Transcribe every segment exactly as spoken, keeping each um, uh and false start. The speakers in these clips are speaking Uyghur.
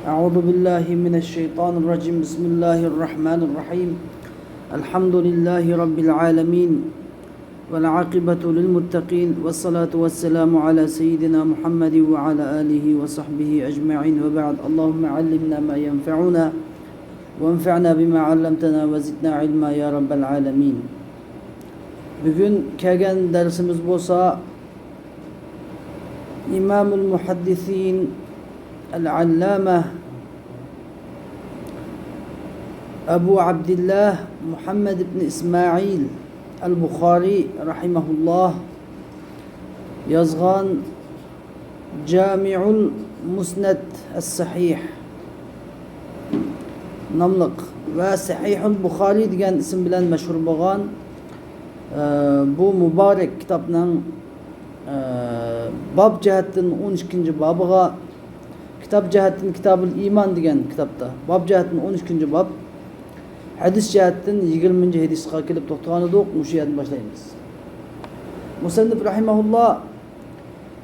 أعوذ بالله من الشيطان الرجيم. بسم الله الرحمن الرحيم. الحمد لله رب العالمين. والعاقبة للمتقين. والصلاة والسلام على سيدنا محمد وعلى آله وصحبه أجمعين. وبعد. اللهم علمنا ما ينفعنا وانفعنا بما علمتنا وزدنا علما يا رب العالمين. بۈگۈن كەلگەن دەرسىمىز بولسا، ئىمامۇل مۇھەددىسىن ئەل-ئەللامە ئەبۇ ئابدىللا مۇھەممەد ئىبن ئىسمائىل ئەل-بۇخارى رەھىمەھۇللاھ يازغان جامىئۇل مۇسنەد ئەس-سەھىھ ناملىق ۋە سەھىھۇل بۇخارى دېگەن ئىسىم بىلەن مەشھۇر بولغان، ئە، بۇ مۇبارەك كىتابنىڭ، ئە، باب جەھەتتىن ئون ئىككىنچى بابىغا، كىتاب جەھەتتىن كىتابۇل ئىمان دېگەن كىتابتا، باب جەھەتتىن ئون ئىككىنچى باب، ھەدىس جەھەتتىن يىگىرمىنچى ھەدىسقا كېلىپ توختىغانىدۇق. مۇشۇ يەردىن باشلايمىز. مۇسەننىپ رەھىمەھۇللا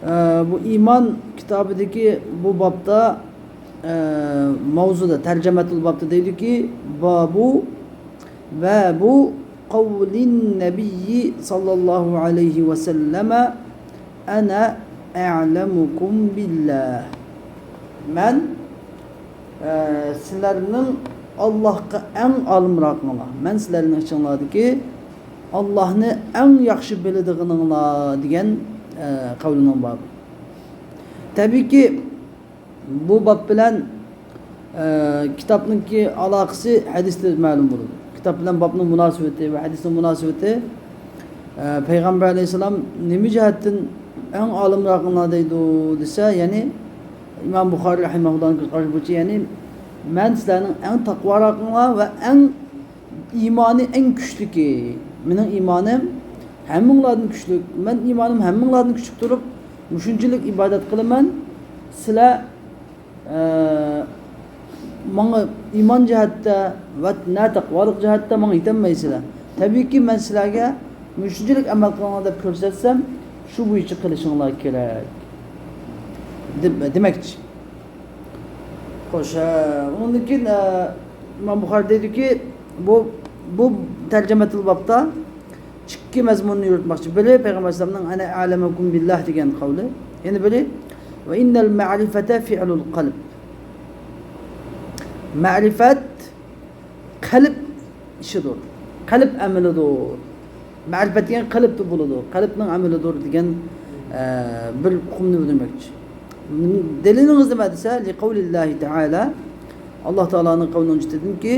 ئە، بۇ ئىمان كىتابىدىكى بۇ بابتا، ئە، ماۋزۇدا، تەرجەمەتۇل بابتا دەيدۇكى، بابۇ، بابۇ قەۋلىن نەبىيي ساللاللاھۇ ئەلەيھى ۋەسەللەمە، «ئەنە ئەلەمۇكۇم بىللاھ.» مەن، ئە، سىلەرنىڭ ئاللاھقا ئەڭ ئالىمراقىڭلار. مەن سىلەرنىڭ ئىچىڭلاردىكى ئاللاھنى ئەڭ ياخشى بىلىدىغىنىڭلار دېگەن، ئە، قەۋلىنىڭ بابى. تەبىئىيكى، بۇ باب بىلەن، ئە، كىتابنىڭكى ئالاقىسى ھەدىستە مەلۇم بولىدۇ. كىتاب بىلەن بابنىڭ مۇناسىۋىتى ۋە ھەدىسنىڭ مۇناسىۋىتى، ئە، پەيغەمبەر ئەلەيھىسسالام نېمە جەھەتتىن ئەڭ ئالىمراقىڭلار دەيدۇ دېسە، يەنى ئىمام بۇخارى رەھىمەھۇللانىڭ قارىشى بويىچە، يەنى مەن سىلەرنىڭ ئەڭ تەقۋاراقىڭلار ۋە ئەڭ ئىمانى ئەڭ كۈچلۈكى. مېنىڭ ئىمانىم ھەممىڭلاردىن كۈچلۈك. مەن ئىمانىم ھەممىڭلاردىن كۈچلۈك تۇرۇپ، مۇشۇنچىلىك ئىبادەت قىلىمەن. سىلەر، ئە، ماڭا ئىمان جەھەتتە ۋە نە تەقۋالىق جەھەتتە ماڭا يېتەلمەيسىلەر. تەبىئىيكى، مەن سىلەرگە مۇشۇنچىلىك ئەمەل قىلىڭلار دەپ كۆرسەتسەم، شۇ بويىچە قىلىشىڭلار كېرەك، دېم-، دېمەكچى. خوش، ئە، ئۇنىڭدىن كېيىن، ئە، ئىمام بۇخارى دەيدۇكى، بۇ، بۇ تەرجەمەتۇل بابتا ئىككى مەزمۇننى يورۇتماقچى. بىرى پەيغەمبەر ئەلەيھىسسالامنىڭ «ئەنە ئەلەمۇكۇم بىللاھ» دېگەن قەۋلى. يەنە بىرى، «ۋە ئىننەل مەرىفەتە فىئلۇل قەلب.» مەرىفەت قەلب ئىشىدۇر. قەلب ئەمىلىدۇر. مەرىپەت دېگەن قەلبتە بولىدۇ. قەلبنىڭ ئەمىلىدۇر دېگەن، ئە، بىر ئۇقۇمنى بىلدۈرمەكچى. دەلىلىڭىز نېمە دېسە، لىقەۋلىللاھى تەئالە، ئاللا تائالانىڭ قەۋلىنىڭ جۈتىدىنكى،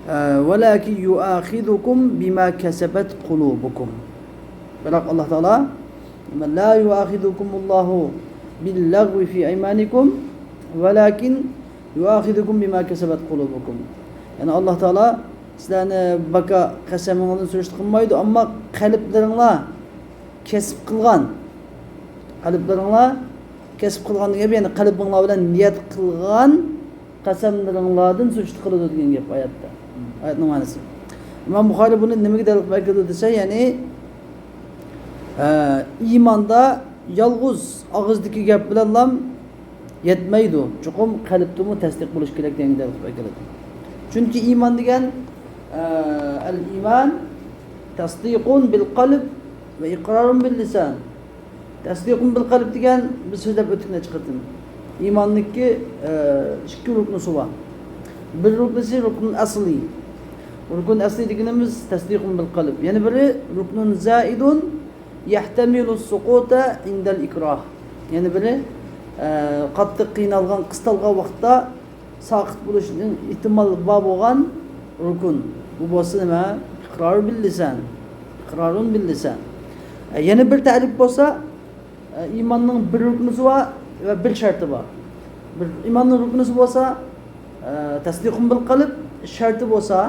ئە، «ۋەلاكىن يۇئاخىزۇكۇم بىما كەسەبەت قۇلۇبۇكۇم.» بىراق ئاللا تائالا، «لا يؤاخذكم الله باللغو في أيمانكم ولكن يؤاخذكم بما كسبت قلوبكم.» يەنى ئاللا تائالا سىلەرنى باكا قەسەمىڭلاردىن سۈرۈشتە قىلمايدۇ، ئەمما قەلبلىرىڭلار كەسىپ قىلغان، قەلبلىرىڭلار كەسىپ قىلغان دېگەن گەپ، يەنى قەلبىڭلار بىلەن نىيەت قىلغان قەسەملىرىڭلاردىن سۈرۈشتە قىلىدۇ دېگەن گەپ ئايەتتە. ئايەتنىڭ مەنىسى. ئىمام بۇخارى بۇنى نېمىگە دەلىل قىلىپ ئەكېلىدۇ دېسە، يەنى، ئە، ئىماندا يالغۇز ئاغزىدىكى گەپ بىلەنلا يەتمەيدۇ. چوقۇم قەلبتىمۇ تەستىق بولۇش كېرەك دېگەنگە دەلىل قىلىپ ئەكېلىدۇ. چۈنكى ئىمان دېگەن، ئە، ئەل ئىمان تەستىقۇن بىل قەلب ۋە ئىقرارۇن بىل لىسان. تەستىقۇن بىل قەلب دېگەن، بىز سۆزلەپ ئۆتتۇق نەچچە قېتىم. ئىماننىڭكى، ئە، ئىككى رۇكنىسى بار. بىر رۇكنىسى رۇكنۇن ئەسلى. رۇكنۇن ئەسلى دېگىنىمىز تەستىقۇن بىل قەلب. يەنە بىرى رۇكنۇن زائىدۇن يەھتەمىلۇس سۇقۇتە ئىندەل ئىكراھ. يەنە بىرى، ئە، قاتتىق قىينالغان، قىستالغان ۋاقىتتا ساقىت بولۇشنىڭ ئېھتىمالى بار بولغان رۇكۇن. بۇ بولسا نېمە؟ ئىقرار بىل لىسان. ئىقرارۇن بىل لىسان. ئە، يەنە بىر تەرىپ بولسا، ئە، ئىماننىڭ بىر رۇكنىسى بار ۋە بىر شەرتى بار. بىر، ئىماننىڭ رۇكنىسى بولسا، ئە، تەستىقۇن بىل قەلب، شەرتى بولسا،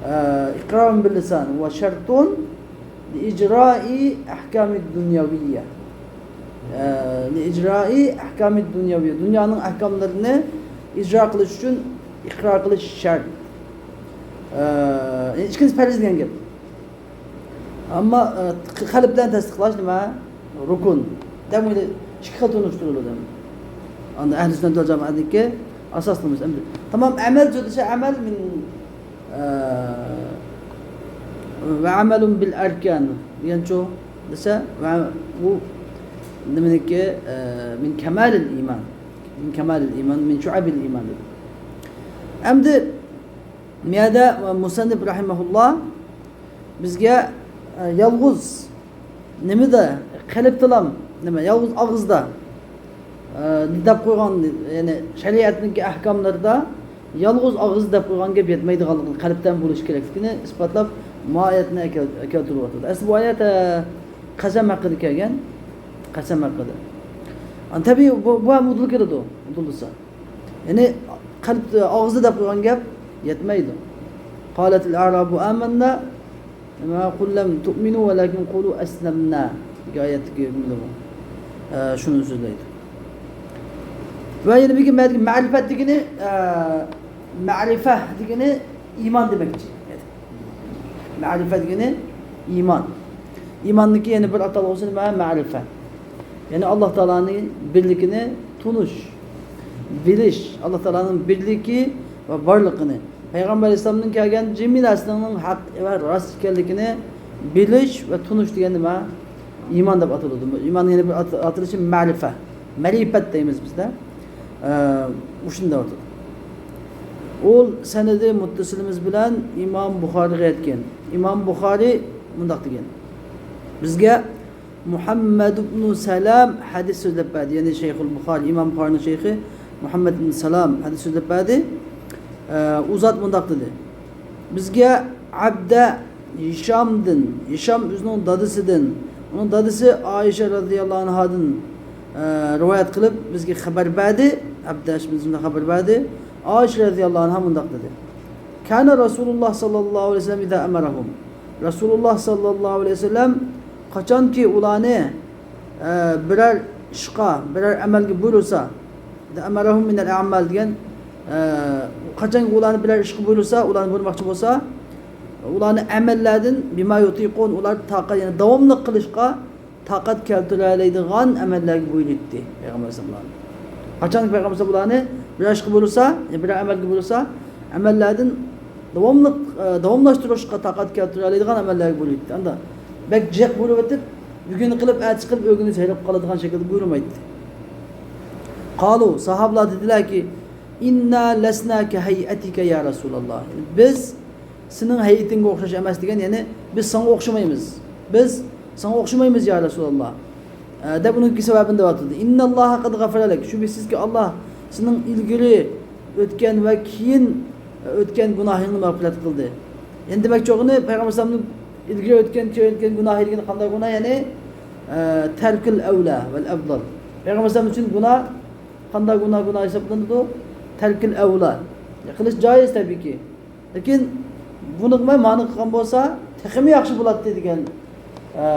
ئە، ئىقرارۇن بىل لىسان ۋە شەرتۇن لىئىجرائى ئەھكامىد دۇنيەۋىيە. ئە، لىئىجرائى ئەھكامىد دۇنيەۋىيە. دۇنيانىڭ ئەھكاملىرىنى ئىجرا قىلىش ئۈچۈن ئىقرار قىلىش شەرت. ئە، ئىككىنچى پەرز دېگەن گەپ. ئەمما، ئە، قەلب بىلەن تەستىقلاش نېمە؟ رۇكۇن. دەم ئىككى خىل تونۇشتۇرۇلىدۇ. ئاندىن ئەھلى سۈننەت ۋەل جامائەتنىڭكى ئاساسلىق مەزھەپ. تامام ئەمەل دېسە ئەمەل مىن، ئە، ۋە ئەمەلۇن بىل ئەركان دېگەنچۇ دېسە، ۋە بۇ نېمىنىڭكى، ئە، مىن كەمالىل ئىمان. مىن كەمالىل ئىمان، مىن شۇئەبىل ئىمان دېدى. ئەمدى مۇ يەردە مۇسەننىپ رەھىمەھۇللا بىزگە، ئە، يالغۇز نېمىدە، قەلبتىلام، نېمە، يالغۇز ئاغزىدا، ئە، دەپ قويغان، يەنى شەرىئەتنىڭكى ئەھكاملىرىدا يالغۇز ئاغزىدا دەپ قويغان گەپ يەتمەيدىغانلىقىنى، قەلبتىن بولۇشى كېرەكلىكىنى ئىسپاتلاپ، ما ئايەتنى ئەكەل-، كەلتۈرۈۋاتىدۇ. ئەسلى بۇ ئايەت، ئە، قەسەم ھەققىدە كەلگەن. قەسەم ھەققىدە. ئەنە، تەبىئىي، بۇ، بۇ ھەم ئۇدۇل كېلىدۇ، ئۇدۇل دېسە. يەنى قەلب، ئاغزىدا دەپ قويغان گەپ يەتمەيدۇ. قالەتىل ئەئرابۇ ئامەننا، قۇل لەم تۇئمىنۇ ۋەلەكىن قۇلۇ ئەسلەمنا دېگەن ئايەتتىكى جۈملە بۇ. ئە، شۇنى سۆزلەيدۇ. ۋە يەنە بىر مەرىپەت دېگىنى، ئە، مەرىپە دېگىنى ئىمان دېمەكچى. مەرىپە دېگىنى ئىمان. ئىماننىڭكى يەنە بىر ئاتالغۇسى نېمە؟ مەرىپە. يەنى ئاللا تائالانىڭ بىرلىكىنى تونۇش، بىلىش، ئاللا تائالانىڭ بىرلىكى ۋە بارلىقىنى، پەيغەمبەر ئەلەيھىسسالامنىڭ كەلگەن جىمى نەرسىلەرنىڭ ھەق ۋە راست ئىكەنلىكىنى بىلىش ۋە تونۇش دېگەن نېمە؟ ئىمان دەپ ئاتىلىدۇ. ئىماننىڭ يەنە بىر ئات-، ئاتىلىشى مەرىپە. مەرىپەت دەيمىز بىزدە. ئە، مۇشۇنداق ئاتىلىدۇ. ئۇ سەنىدى مۇتتەسىلىمىز بىلەن ئىمام بۇخارىغا يەتكەن. ئىمام بۇخارى مۇنداق دېگەن. بىزگە مۇھەممەد ئىبنۇ سالام ھەدىس سۆزلەپ بەردى. يەنى شەيخۇل بۇخارى، ئىمام بۇخارىنىڭ شەيخى مۇھەممەد ئىبنۇ سالام ھەدىس سۆزلەپ بەردى. ئە، ئۇ زات مۇنداق دېدى. بىزگە ئەبدە ھىشامدىن، ھىشام ئۆزىنىڭ دادىسىدىن، ئۇنىڭ دادىسى ئائىشە رەزىياللاھۇ ئەنھادىن، ئە، رىۋايەت قىلىپ بىزگە خەۋەر بەردى. ئەبدە ھىشامدىن خەۋەر بەردى. ئائىشە رەزىياللاھۇ ئەنھا مۇنداق دېدى. كان رسول الله صلى الله عليه وسلم إذا أمرهم. رەسۇلۇللاھ ساللاللاھۇ ئەلەيھى ۋەسەللەم قاچانكى ئۇلارنى، ئە، بىرەر ئىشقا، بىرەر ئەمەلگە بۇيرۇسا، ئەمەرەھۇم مىنەل ئەمال دېگەن، ئە، قاچانكى ئۇلارنى بىرەر ئىشقا بۇيرۇسا، ئۇلارنى بۇيرۇماقچى بولسا، ئۇلارنى ئەمەللەردىن بىما يۇتىقۇن، ئۇلار تاقەت، يەنى داۋاملىق قىلىشقا تاقەت كەلتۈرەلەيدىغان ئەمەللەرگە بۇيرۇيتتى پەيغەمبەر ئەلەيھىسسالام. قاچانكى پەيغەمبەر ئەلەيھىسسالام ئۇلارنى بىرەر ئىشقا بۇيرۇسا، يا بىرەر ئەمەلگە بۇيرۇسا، ئەمەللەردىن داۋاملىق، ئە، داۋاملاشتۇرۇشقا تاقەت كەلتۈرەلەيدىغان ئەمەللەرگە بۇيرۇيتتى. ئاندا بەك جىق بۇيرۇۋېتىپ، بۈگۈن قىلىپ، ئەتىسى قىلىپ، ئۆگۈنۈش ھېرىپ قالىدىغان شەكىلدە بۇيرۇمايتتى. قالۇ، ساھابىلار دېدىلەركى، ئىننا لەسنا كەھەيئەتىكە يا رەسۇلاللاھ. بىز سېنىڭ ھەيئىتىڭگە ئوخشاش ئەمەس دېگەن، يەنى بىز ساڭا ئوخشىمايمىز. بىز ساڭا ئوخشىمايمىز يا رەسۇلاللاھ. ئە، دەپ ئۇنىڭكى سەۋەبىنى دەۋاتىدۇ. ئىنناللاھا قەد غەفەرە لەك. شۈبھىسىزكى، ئاللاھ سېنىڭ ئىلگىرى ئۆتكەن ۋە كېيىن ئۆتكەن گۇناھىڭنى مەغپىرەت قىلدى. يەنى دېمەكچى بولغىنى، پەيغەمبەر ئەلەيھىسسالامنىڭ ئىلگىرى ئۆتكەن، كېيىن ئۆتكەن گۇناھى دېگىنى قانداق گۇناھ؟ يەنى، ئە، تەركىل ئەۋلا ۋەل ئەفزال. پەيغەمبەر ئەلەيھىسسالام ئۈچۈن گۇناھ قانداق گۇناھ، گۇناھ ھېسابلىنىدۇ؟ تەركىل ئەۋلا. قىلىش جائىز تەبىئىيكى. لېكىن بۇنى قىلماي مانى قىلغان بولسا تېخىمۇ ياخشى بولاتتى دېگەن، ئە،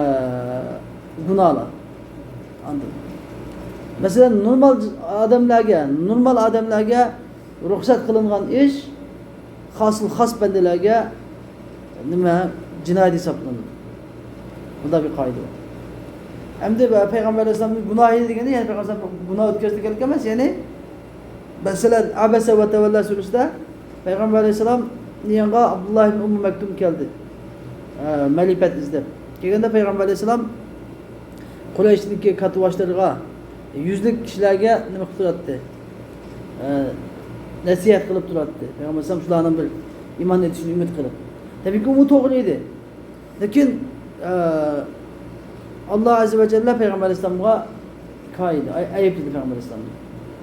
گۇناھلار. ئاندىن، مەسىلەن، نورمال ئادەملەرگە، نورمال ئادەملەرگە رۇخسەت قىلىنغان ئىش خاس، خاس بەندىلەرگە نېمە، جىنايەت ھېسابلىنىدۇ. بۇنداق بىر قائىدە بار. ئەمدى پەيغەمبەر ئەلەيھىسسالامنىڭ گۇناھى دېگىنى، يەنى پەيغەمبەر ئەلەيھىسسالام گۇناھ ئۆتكەزدى دېگەنلىك ئەمەس، يەنى مەسىلەن، ئەبەسە ۋە تەۋەللا سۈرىسىدە پەيغەمبەر ئەلەيھىسسالام يېنىغا ئابدۇللا ئىبن ئۇممۇ مەكتۇم كەلدى. ئە، مەرىپەت ئىزدەپ. كەلگەندە پەيغەمبەر ئەلەيھىسسالام قۇرەيشتىكى كاتتىباشلىرىغا، يۈزلۈك كىشىلەرگە نېمە قىلىپ تۇراتتى؟ ئە، نەسىھەت قىلىپ تۇراتتى. پەيغەمبەر ئەلەيھىسسالام شۇلارنىڭ بىر ئىمان ئېيتىشىنى ئۈمىد قىلىپ. تەبىئىيكى، ئۇمۇ توغرا ئىدى. لېكىن، ئە، ئاللا ئەززە ۋە جەللە پەيغەمبەر ئەلەيھىسسالامغا كايىدى، ئەي-، ئەيىبلىدى پەيغەمبەر ئەلەيھىسسالامنى.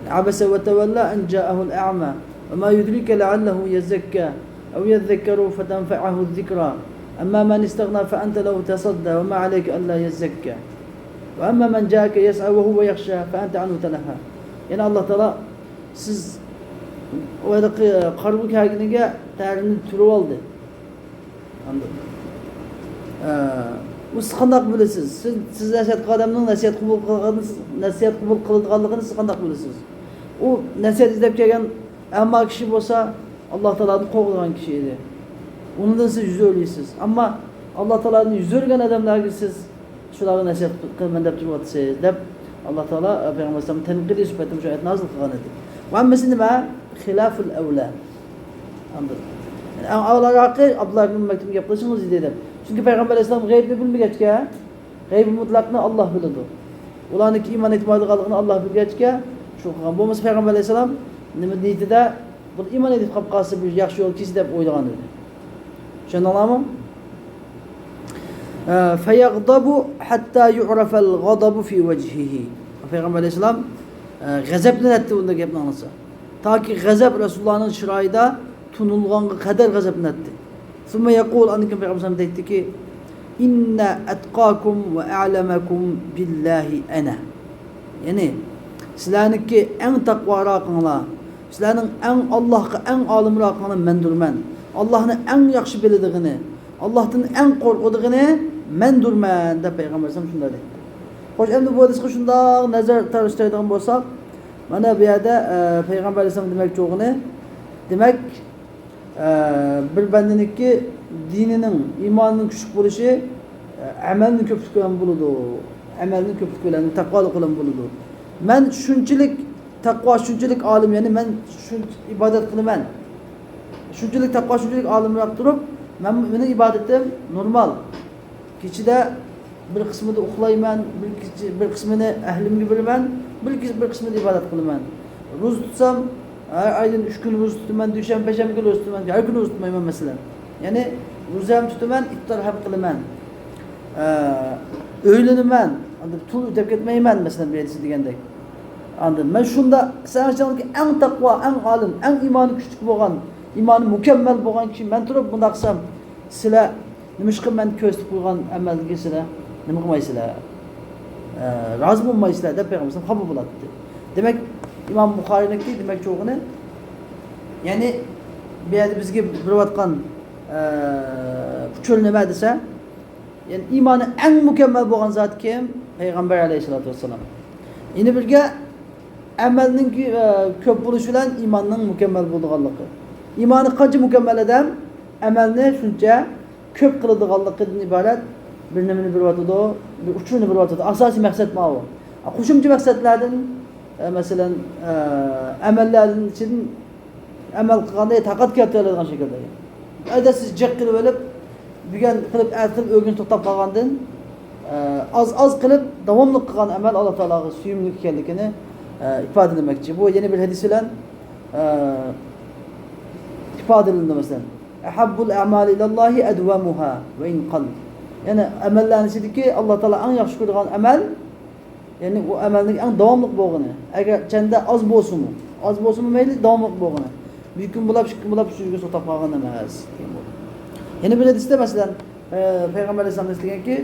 عبس وتولى أن جاءه الأعمى وما يدريك لعله يزكى أو يذكر فتنفعه الذكرى أما من استغنى فأنت له تصدى وما عليك ألا يزكى وأما من جاءك يسعى وهو يخشى فأنت عنه تلهى. يەنى ئاللا تائالا سىز ئۇ ھېلىقى قارىغۇ كەلگىنىگە تەرىنى تۈرۈۋالدى. ئاندىن، ئە، ئۇ سىز قانداق بىلىسىز؟ سىز، سىز نەسىھەت قىلغان ئادەمنىڭ نەسىھەت قوبۇل قىلغانلىقىنى، نەسىھەت قوبۇل قىلىدىغانلىقىنى سىز قانداق بىلىسىز؟ ئۇ نەسىھەت ئىزدەپ كەلگەن ئەما كىشى بولسا، ئاللا تائالادىن قورقىدىغان كىشى ئىدى. ئۇنىڭدىن سىز يۈز ئۆرۈيسىز. ئەمما ئاللا تائالادىن يۈز ئۆرۈگەن ئادەملەرگە سىز شۇلارغا نەسىھەت قىلىمەن دەپ تۇرۇۋاتىسىز، دەپ ئاللا تائالا، ئە، پەيغەمبەر ئەلەيھىسسالام تەنقىدىي سۈپەتتە مۇشۇ ئايەتنى نازىل قىلغان ئىدى. ۋە ھەممىسى نېمە؟ خىلاف ئەۋلە. ئەڭ ئاۋۋالراقى ئابدۇللا ئىبن مەكتۇمغا گەپ قىلىشىڭىز ئىدى دەپ. چۈنكى پەيغەمبەر ئەلەيھىسسالام غەيبنى بىلمىگەچكە، غەيبى مۇتلەقنى ئاللا بىلىدۇ. ئۇلارنىڭكى ئىمان ئېتىمادى قالغىنى ئاللا بىلگەچكە، شۇ قىلغان. بولمىسا پەيغەمبەر ئەلەيھىسسالام نېمە نىيىتىدە، بۇ ئىمان ئېتىپ قاپ قالسا بىر ياخشى يول كېسە دەپ ئويلىغان ئىدى. چۈشەندىڭلارمۇ؟ ئە، فيغضب حتى يعرف الغضب في وجهه. پەيغەمبەر ئەلەيھىسسالام، ئە، غەزەپلىنەتتى ئۇنداق گەپنى ئاڭلىسا. تاكى غەزەپ رەسۇلۇللانىڭ چىرايىدا تونۇلغانغا قەدەر غەزەپلىنەتتى. ثم يقول، ئاندىن كېيىن پەيغەمبەر ئەلەيھىسسالام دەيتتىكى، إن أتقاكم وأعلمكم بالله أنا. يەنى، سىلەرنىڭكى ئەڭ تەقۋاراقىڭلار، سىلەرنىڭ ئەڭ ئاللاھقا ئەڭ ئالىمراقىڭلار مەندۇرمەن. ئاللاھنى ئەڭ ياخشى بىلىدىغىنى، ئاللاھتىن ئەڭ قورقىدىغىنى مەندۇرمەن، دەپ پەيغەمبەر ئەلەيھىسسالام شۇنداق دەيتتى. خوش، ئەمدى بۇ ھەدىسكە شۇنداق نەزەر تارتىشتۇرىدىغان بولساق، مانا بۇ يەردە، ئە، پەيغەمبەر ئەلەيھىسسالام دېمەكچى بولغىنى، دېمەك، ئە، بىر بەندىنىڭكى دىنىنىڭ، ئىمانىنىڭ كۈچلۈك بولۇشى، ئە، ئەمەلنىڭ كۆپلۈكى بىلەن بولىدۇ. ئەمەلنىڭ كۆپلۈكى بىلەن، تەقۋالىق بىلەن بولىدۇ. مەن شۇنچىلىك تەقۋا، شۇنچىلىك ئالىم، يەنى مەن شۇنچە ئىبادەت قىلىمەن. شۇنچىلىك تەقۋا، شۇنچىلىك ئالىمراق تۇرۇپ، مەن، مېنىڭ ئىبادىتىم نورمال. كېچىدە بىر قىسمىدا ئۇخلايمەن، بىر كېچە، بىر قىسمىنى ئەھلىمگە بېرىمەن، بىر كېچە، بىر قىسمىدا ئىبادەت قىلىمەن. روزا تۇتسام، ھەر ئايدىن ئۈچ كۈن روزا تۇتىمەن، دۈشەنبە، پەيشەمبە كۈنى روزا تۇتىمەن، ھەر كۈنى روزا تۇتمايمەن مەسىلەن. يەنى روزا ھەم تۇتىمەن، ئىپتار ھەم قىلىمەن. ئە، ئۆيلىنىمەن، ئاندىن پۇل ئۆتەپ كەتمەيمەن مەسىلەن، بۇ ھەدىستە دېگەندەك. ئاندىن مەن شۇنداق، سەن ئىچىڭدىكى ئەڭ تەقۋا، ئەڭ ئالىم، ئەڭ ئىمانى كۈچلۈك بولغان، ئىمانى مۇكەممەل بولغان كىشى مەن تۇرۇپ بۇنداق قىلسام، سىلەر نېمىشقا مەن كۆرسىتىپ قويغان ئەمەلگە سىلەر نېمە قىلمايسىلەر؟ ئە، رازى بولمايسىلەر دەپ پەيغەمبەر خاپا بولاتتى. دېمەك، ئىمام بۇخارىينىڭكى دېمەكچى بولغىنى، يەنى بۇ يەردە بىزگە بېرىۋاتقان، ئە، ئۇچۇر نېمە دېسە، يەنى ئىمانى ئەڭ مۇكەممەل بولغان زات كىم؟ پەيغەمبەر ئەلەيھىسسالاتۇ ۋەسسالام. يەنە بىرگە ئەمەلنىڭكى، ئە، كۆپ بولۇشى بىلەن ئىماننىڭ مۇكەممەل بولىدىغانلىقى. ئىمانى قانچە مۇكەممەل ئادەم، ئەمەلنى شۇنچە كۆپ قىلىدىغانلىقىدىن ئىبارەت بىر نېمىنى بېرىۋاتىدۇ، بىر ئۇچۇرنى بېرىۋاتىدۇ. ئاساسىي مەقسەت ماۋۇ. قوشۇمچە مەقسەتلەردىن، ئە، مەسىلەن، ئە، ئەمەللەردىن ئىچىدىن ئەمەل قىلغاندا تاقەت كەلتۈرەلەيدىغان شەكىلدە. ئەگەر سىز جىق قىلىۋېلىپ، بۈگۈن قىلىپ، ئەتە قىلىپ، ئۆگىنىپ توختاپ قالغاندىن، ئە، ئاز-ئاز قىلىپ، داۋاملىق قىلغان ئەمەل ئاللا تائالاغا سۆيۈملۈك ئىكەنلىكىنى، ئە، ئىپادىلىمەكچى. بۇ يەنە بىر ھەدىس بىلەن، ئە، ئىپادىلىنىدۇ، مەسىلەن، أحب الأعمال إلى الله أدومها وإن قل. يەنى ئەمەللەرنىڭ ئىچىدىكى ئاللا تائالا ئەڭ ياخشى كۆرىدىغان ئەمەل، يەنى ئۇ ئەمەلنىڭ ئەڭ داۋاملىق بولغىنى، ئەگەر چەندە ئاز بولسىمۇ، ئاز بولسىمۇ مەيلى، داۋاملىق بولغىنى. بىر كۈن بولاپ، ئىككى كۈن بولاپ، ئۈچىنچى كۈن توختاپ قالغان ئەمەس، دېگەن بولدى. يەنە بىر ھەدىستە، مەسىلەن، ئە، پەيغەمبەر ئەلەيھىسسالام دېگەنكى،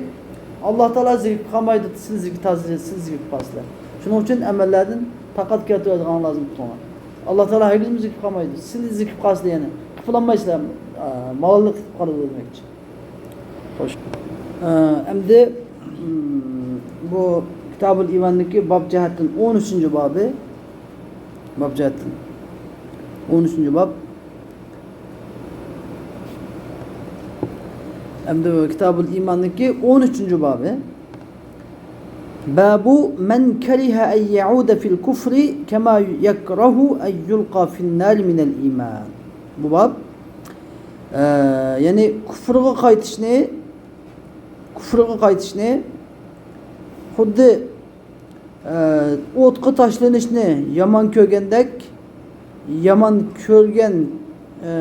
ئاللا تائالا زېرىكىپ قالمايدۇ، سىز زېرىكىپ، سىز زېرىكىپ قالىسىلەر. شۇنىڭ ئۈچۈن ئەمەللەردىن تاقەت كەلتۈرىدىغان لازىم تۇتۇڭلار. ئاللا تائالا ھەرگىزمۇ زېرىكىپ قالمايدۇ، سىز زېرىكىپ قالىسىلەر، يەنى قىلالمايسىلەر، ئە، مالاللىق قىلىپ قالىدۇ دېمەكچى. خوش. ئە، ئەمدى، م، بۇ كىتابۇل ئىماندىكى باب جەھەتتىن ئون ئۈچىنچى بابى. باب جەھەتتىن ئون ئۈچىنچى باب. ئەمدى بۇ كىتابۇل ئىماندىكى ئون ئۈچىنچى بابى. باب من كره أن يعود في الكفر كما يكره أن يلقى في النار من الإيمان. بۇ باب، ئە، يەنى كۇفرغا قايتىشنى، كۇفرغا قايتىشنى خۇددى، ئە، ئوتقا تاشلىنىشنى يامان كۆرگەندەك، يامان كۆرگەن، ئە،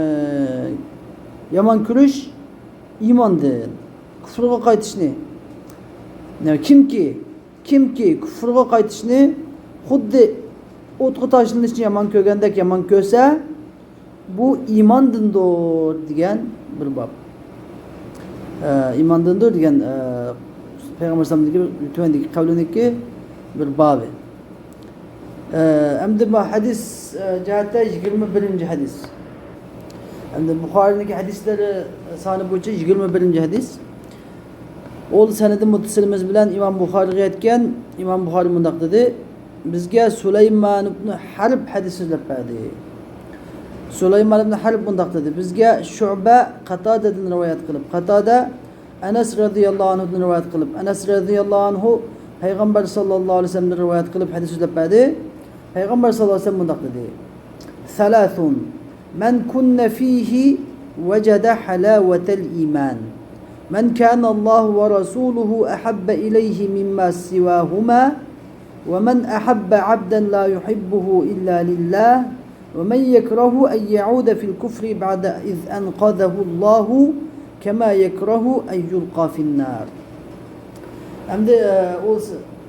يامان كۆرۈش ئىماندىن. كۇفرغا قايتىشنى. يەنى كىمكى، كىمكى كۇفرغا قايتىشنى خۇددى ئوتقا تاشلىنىشنى يامان كۆرگەندەك يامان كۆرسە، بۇ ئىماندىندۇر دېگەن بىر باب. ئە، ئىماندىندۇر دېگەن، ئە، پەيغەمبەر ئەلەيھىسسالامنىڭكى تۆۋەندىكى قەۋلىنىڭكى بىر بابى. ئە، ئەمدى بۇ ھەدىس، ئە، جەھەتتە يىگىرمە بىرىنچى ھەدىس. ئەمدى بۇخارىنىڭكى ھەدىسلىرى سانى بويىچە يىگىرمە بىرىنچى ھەدىس. ئۇ سەنىدى مۇتتەسىلىمىز بىلەن ئىمام بۇخارىغا يەتكەن. ئىمام بۇخارى مۇنداق دېدى: بىزگە سۇلايمان ئىبنى ھەرب ھەدىس سۆزلەپ بەردى. سۇلايمان ئىبنى ھەرب مۇنداق دېدى: بىزگە شۇبە قاتادەدىن رىۋايەت قىلىپ، قاتادە ئەنەس رەزىياللاھۇ ئەنھۇدىن رىۋايەت قىلىپ، ئەنەس رەزىياللاھۇ ئەنھۇ پەيغەمبەر ساللاللاھۇ ئەلەيھى ۋەسەللەمدىن رىۋايەت قىلىپ ھەدىس سۆزلەپ بەردى. پەيغەمبەر ساللاللاھۇ ئەلەيھى ۋەسەللەم مۇنداق دېدى: ثلاث من كن فيه وجد حلاوة الإيمان، من كان الله ورسوله أحب إليه مما سواهما، ومن أحب عبدا لا يحبه إلا لله، ومن يكره أن يعود في الكفر بعد إذ أنقذه الله كما يكره أن يلقى في النار. ئەمدى، ئە، ئۇ،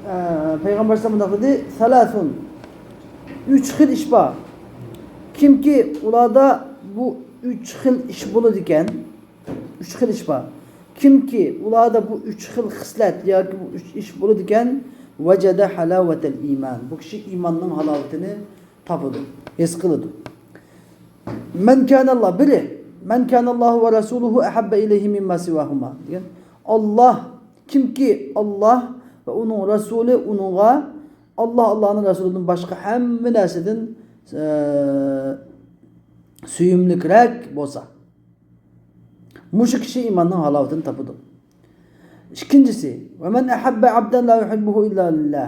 ئە، پەيغەمبەر ئەلەيھىسسالام مۇنداق دېدى: ثلاث، ئۈچ خىل ئىش بار. كىمكى ئۇلاردا بۇ ئۈچ خىل ئىش بولىدىكەن، ئۈچ خىل ئىش بار. كىمكى ئۇلاردا بۇ ئۈچ خىل خىسلەت ياكى بۇ ئۈچ ئىش بولىدىكەن، وجد حلاوة الإيمان، بۇ كىشى ئىماننىڭ ھالاۋىتىنى تاپىدۇ، ھېس قىلىدۇ. من كان الله، بىرى، من كان الله ورسوله أحب إليه مما سواهما دېگەن. ئاللاھ، كىمكى ئاللاھ ۋە ئۇنىڭ رەسۇلى ئۇنىڭغا، ئاللاھ، ئاللاھنىڭ رەسۇلىدىن باشقا ھەممە نەرسىدىن، ئە، سۆيۈملۈكرەك بولسا، مۇشۇ كىشى ئىماننىڭ ھالاۋىتىنى تاپىدۇ. ئىككىنچىسى، ومن أحب عبدا لا يحبه إلا لله،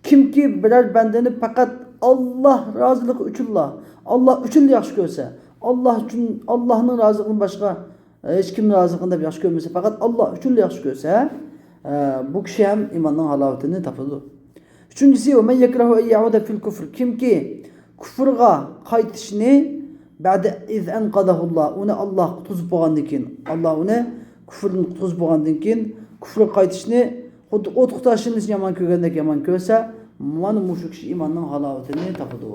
كىمكى بىرەر بەندىنى پەقەت ئاللاھ رازىلىقى ئۈچۈنلا، ئاللاھ ئۈچۈنلا ياخشى كۆرسە، ئاللاھ ئۈچۈن، ئاللاھنىڭ رازىلىقىدىن باشقا، ئە، ھېچكىمنىڭ رازىلىقىنى دەپ ياخشى كۆرمىسە، پەقەت ئاللاھ ئۈچۈنلا ياخشى كۆرسە، ئە، بۇ كىشى ھەم ئىماننىڭ ھالاۋىتىنى تاپىدۇ. ئۈچىنچىسى، ومن يكره أن يعود في الكفر، كىمكى كۇفرغا قايتىشنى، بعد إذ أنقذه الله، ئۇنى ئاللاھ قۇتقۇزۇپ بولغاندىن كېيىن، ئاللاھ ئۇنى كۇفردىن قۇتقۇزۇپ بولغاندىن كېيىن، كۇفرغا قايتىشنى خۇددى ئوتقا تاشلىنىشنى يامان كۆرگەندەك يامان كۆرسە، مانا مۇشۇ كىشى ئىماننىڭ ھالاۋىتىنى تاپىدۇ.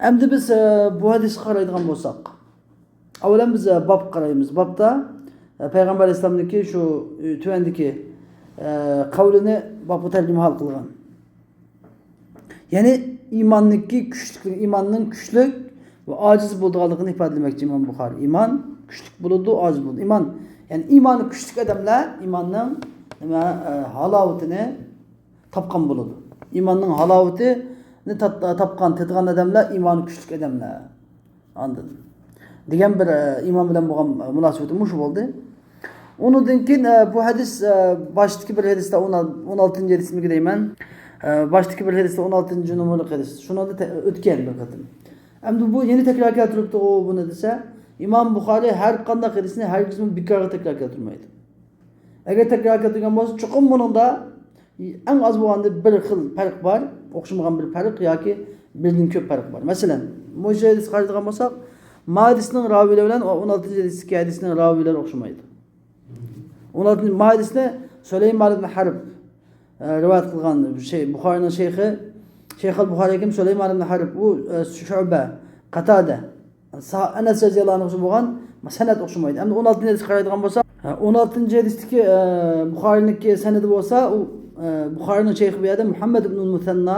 ئەمدى بىز، ئە، بۇ ھەدىسكە قارايدىغان بولساق، ئاۋۋالەن بىز، ئە، بابقا قارايمىز. بابتا، ئە، پەيغەمبەر ئەلەيھىسسالامنىڭكى شۇ، ئە، تۆۋەندىكى، ئە، قەۋلىنى بابقا تەرجىمىھال قىلغان. يەنى ئىماننىڭكى كۈچلۈك، ئىماننىڭ كۈچلۈك ۋە ئاجىز بولىدىغانلىقىنى ئىپادىلىمەكچى ئىمام بۇخارى. ئىمان كۈچلۈك بولىدۇ، ئاجىز بولىدۇ. ئىمان، يەنى ئىمانى كۈچلۈك ئادەملەر ئىماننىڭ نېمە، ئە، ھالاۋىتىنى تاپقان بولىدۇ. ئىماننىڭ ھالاۋىتىنى تات-، تاپقان، تېتىغان ئادەملەر ئىمانى كۈچلۈك ئادەملەر. ئاندىن دېگەن بىر، ئە، ئىمان بىلەن بولغان، ئە، مۇناسىۋىتى مۇشۇ بولدى. ئۇنىڭدىن كېيىن، ئە، بۇ ھەدىس، ئە، باشتىكى بىر ھەدىستە، ئون، ئون ئالتىنچى ھەدىسمىكى دەيمەن. ئە، باشتىكى بىر ھەدىستە، ئون ئالتىنچى نومۇرلۇق ھەدىس. شۇنىڭدا تە-، ئۆتكەن بىر قېتىم. ئەمدى بۇ يەنە تەكرار كەلتۈرۈپتىغۇ بۇنى دېسە، ئىمام بۇخارى ھەر قانداق ھەدىسنى ھەرگىزمۇ بىكارغا تەكرار كەلتۈرمەيدۇ. ئەگەر تەكرار كەلتۈرگەن بولسا، چوقۇم بۇنىڭدا ئەڭ ئاز بولغاندا بىر خىل پەرق بار، ئوخشىمىغان بىر پەرق ياكى بىردىن كۆپ پەرق بار. مەسىلەن، مۇشۇ ھەدىسكە قارايدىغان بولساق، ما ھەدىسنىڭ راۋىيلىرى بىلەن ئون ئالتىنچى ھەدىستىكى ھەدىسنىڭ راۋىيلىرى ئوخشىمايدۇ. ئون ئالتىنچى، ما ھەدىسنى سۇلەيمان ئىبن ھەرب، ئە، رىۋايەت قىلغان شەي-، بۇخارىنىڭ شەيخى، شەيخۇل بۇخارى كىم؟ سۇلەيمان ئىبن ھەرب، ئۇ، ئە، شۇئبە، قاتادە، سا-، ئەنەس رەزىياللاھۇ ئەنھۇسى بولغان سەنەد ئوخشىمايدۇ. ئەمدى ئون ئالتىنچى ھەدىسكە قارايدىغان بولساق، ئە، ئون ئالتىنچى ھەدىستىكى، ئە، بۇخارىنىڭكى سەنىدى بولسا، ئۇ، ئە، بۇخارىنىڭ شەيخى بۇ يەردە مۇھەممەد ئىبنۇل مۇسەننا،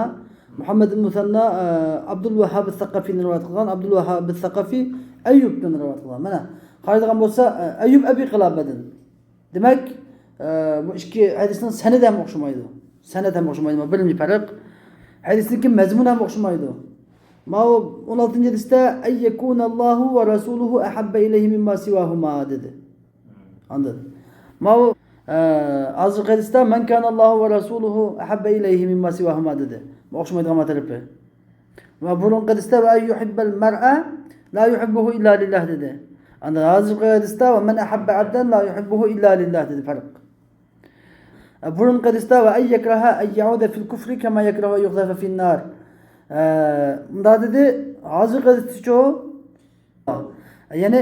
مۇھەممەد ئىبن مۇسەننا، ئە، ئابدۇل ۋەھھاب سەقەفىنى رىۋايەت قىلغان، ئابدۇل ۋەھھاب سەقەفى ئەييۇبتىن رىۋايەت قىلغان. مانا، قارايدىغان بولسا، ئە، ئەييۇب ئەبى قىلابەدىن. دېمەك، ئە، بۇ ئىككى ھەدىسنىڭ سەنىدى ھەم ئوخشىمايدۇ. سەنەد ھەم ئوخشىمايدۇ، بىرىنچى پەرق. ھەدىسنىڭكى مەزمۇنى ھەم ئوخشىمايدۇ. ماۋۇ ئون ئالتىنچى ھەدىستە، أن يكون الله ورسوله أحب إليه مما سواهما دېدى. ئاندىن ماۋۇ، ئە، ھازىرقى ھەدىستە، من كان الله ورسوله أحب إليه مما سواهما دېدى. ئوخشىمايدىغان تەرىپى. ۋە بۇرۇنقى ھەدىستە، وأن يحب المرء لا يحبه إلا لله دېدى. ئاندىن ھازىرقى ھەدىستە، ومن أحب عبدا لا يحبه إلا لله دېدى، پەرق. بۇرۇنقى ھەدىستە، وأن يكره أن يعود في الكفر كما يكره أن يقذف في النار. ئە، مۇنداق دېدى، ھازىرقى ھەدىستىچۇ؟ يەنى،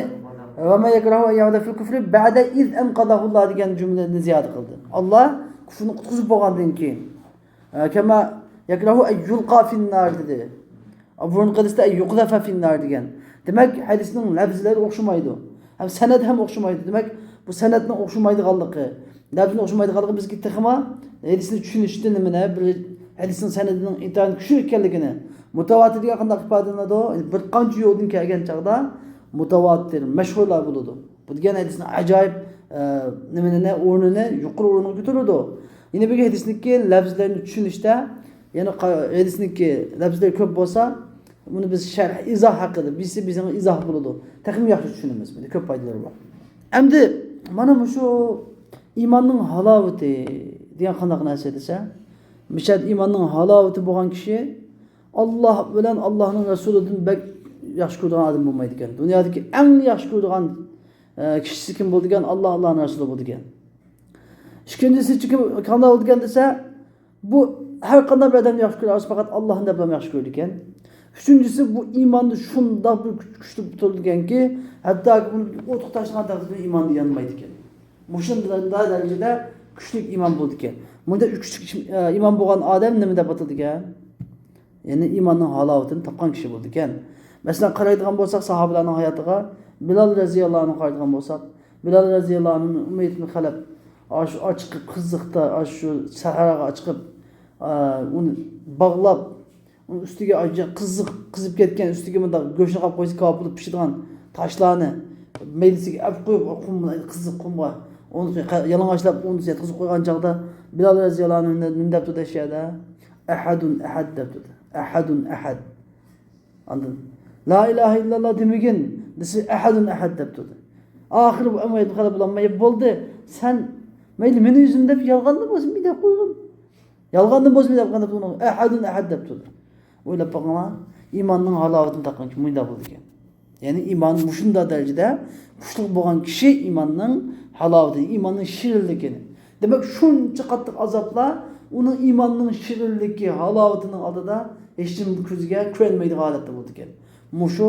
ومن يكره أن يعود في الكفر بعد إذ أنقذه الله دېگەن جۈملىنى زىيادە قىلدى. ئاللاھ كۇفرنى قۇتقۇزۇپ بولغاندىن كېيىن. ئە، كما يكره أن يلقى في النار دېدى. بۇرۇنقى ھەدىستە يقذف في النار دېگەن. دېمەك، ھەدىسنىڭ لەپزىلىرى ئوخشىمايدۇ. ھەم سەنەد ھەم ئوخشىمايدۇ. دېمەك، بۇ سەنەدنىڭ ئوخشىمايدىغانلىقى، لەپزىنىڭ ئوخشىمايدىغانلىقى بىزگە تېخىمۇ ھەدىسنى چۈشىنىشتە نېمىنى، بىر ھەدىسنىڭ سەنەدىنىڭ ئىنتايىن كۈچلۈك ئىكەنلىكىنى. مۇتەۋاتىر دېگەن قانداق ئىپادىلىنىدۇ؟ بىر قانچە يولدىن كەلگەن چاغدا مۇتەۋاتىر، مەشھۇرلار بولىدۇ. بۇ دېگەن ھەدىسنىڭ ئاجايىپ، ئە، نېمىنى، ئورنىنى يۇقىرى ئورۇنغا كۆتۈرىدۇ. يەنە بىر ھەدىسنىڭكى لەپزىلەرنى چۈشىنىشتە، يەنە قا-، ھەدىسنىڭكى لەپزىلىرى كۆپ بولسا، بۇنى بىز شەرھ، ئىزاھ ھەققىدە، بىرسى بىزنىڭ ئىزاھ بولىدۇ. تېخىمۇ ياخشى چۈشىنىمىز. بۇنى كۆپ پايدىلىرى بار. ئەمدى مانا مۇشۇ ئىماننىڭ ھالاۋىتى دېگەن قانداق نەرسە دېسە، مىشەت ئىماننىڭ ھالاۋىتى بولغان كىشى ئاللاھ بىلەن ئاللاھنىڭ رەسۇلىدىن بەك ياخشى كۆرىدىغان ئادەم بولمايدىكەن. دۇنيادىكى ئەڭ ياخشى كۆرىدىغان، ئە، كىشىسى كىم بولىدىكەن؟ ئاللاھ، ئاللاھنىڭ رەسۇلى بولىدىكەن. ئىككىنچىسى كىم، قانداق بولىدىكەن دېسە، بۇ ھەر قانداق بىر ئادەمنى ياخشى كۆرەلىسە، پەقەت ئاللاھنى دەپلا ياخشى كۆرىدىكەن. ئۈچىنچىسى، بۇ ئىماندا شۇنداق بىر كۈچ، كۈچلۈك تۇرىدىكەنكى، ھەتتاكى بۇنى ئوتقا تاشلىغان تەقدىردە ئىمانى يانمايدىكەن. مۇشۇنداق دەرىجىدە كۈچلۈك ئىمان بولىدىكەن. بۇندا ئۈچ كۈچلۈك، ئە، ئىمان بولغان ئادەم نېمە دەپ ئاتىلىدىكەن؟ يەنى ئىماننىڭ ھالاۋىتىنى تاپقان كىشى بولىدىكەن. مەسىلەن، قارايدىغان بولساق، ساھابىلەرنىڭ ھاياتىغا، بىلال رەزىياللاھۇ ئەنھۇغا قارايدىغان بولساق، بىلال رەزىياللاھۇ ئەنھۇ ئۇمەييە ئىبن خەلەپ، ئاشۇ ئاچىقىپ، قىزىقتا، ئاشۇ سەھراغا ئاچىقىپ، ئە، ئۇنى باغلاپ، ئۇنىڭ ئۈستىگە قىزىق، قىزىپ كەتكەن، ئۈستىگە مۇنداق گۆشنى قاپ قويسا، كاۋاپ بولۇپ پىشىدىغان تاشلارنى مەيدىسىگە ئەپ قويۇپ، قۇم، قىزىق قۇمغا، ئۇنى يالىڭاچلاپ، ئۇنى يەتكۈزۈپ قويغان چاغدا، بىلال رەزىياللاھۇ ئەنھۇ نېمە دەپ تۇردى شۇ يەردە؟ «ئەھەدۇن ئەھەد» دەپ تۇردى. «ئەھەدۇن ئەھەد.» ئاندىن، «لا ئىلاھە ئىللاللا دېمىگىن» دېسە، «ئەھەدۇن ئەھەد» دەپ تۇردى. ئاخىرى بۇ ئەمەيدىن قاراپ بولالماي، «بولدى، سەن مەيلى مېنى ئۆزۈم دەپ، يالغاندىن بولسۇن بىر دەپ قويغىن.» يالغاندىن بولسا بىر دەپ قانداق بۇنىڭ «ئەھەدۇن ئەھەد» دەپ تۇردى. ئويلاپ باقىڭلار، ئىماننىڭ ھالاۋىتىنى تاپقان كىشى مۇنداق بولىدىكەن. يەنى ئىمان مۇشۇنداق دەرىجىدە كۈچلۈك بولغان كىشى ئىماننىڭ ھالاۋىتىنى، ئىماننىڭ شېرىنلىكىنى. دېمەك، شۇنچە قاتتىق ئازابلار ئۇنىڭ ئىماننىڭ شېرىنلىكى، ھالاۋىتىنىڭ ئالدىدا ھېچنېمە كۆزىگە كۆرۈنمەيدىغان ھالەتتە بولىدىكەن. مۇشۇ،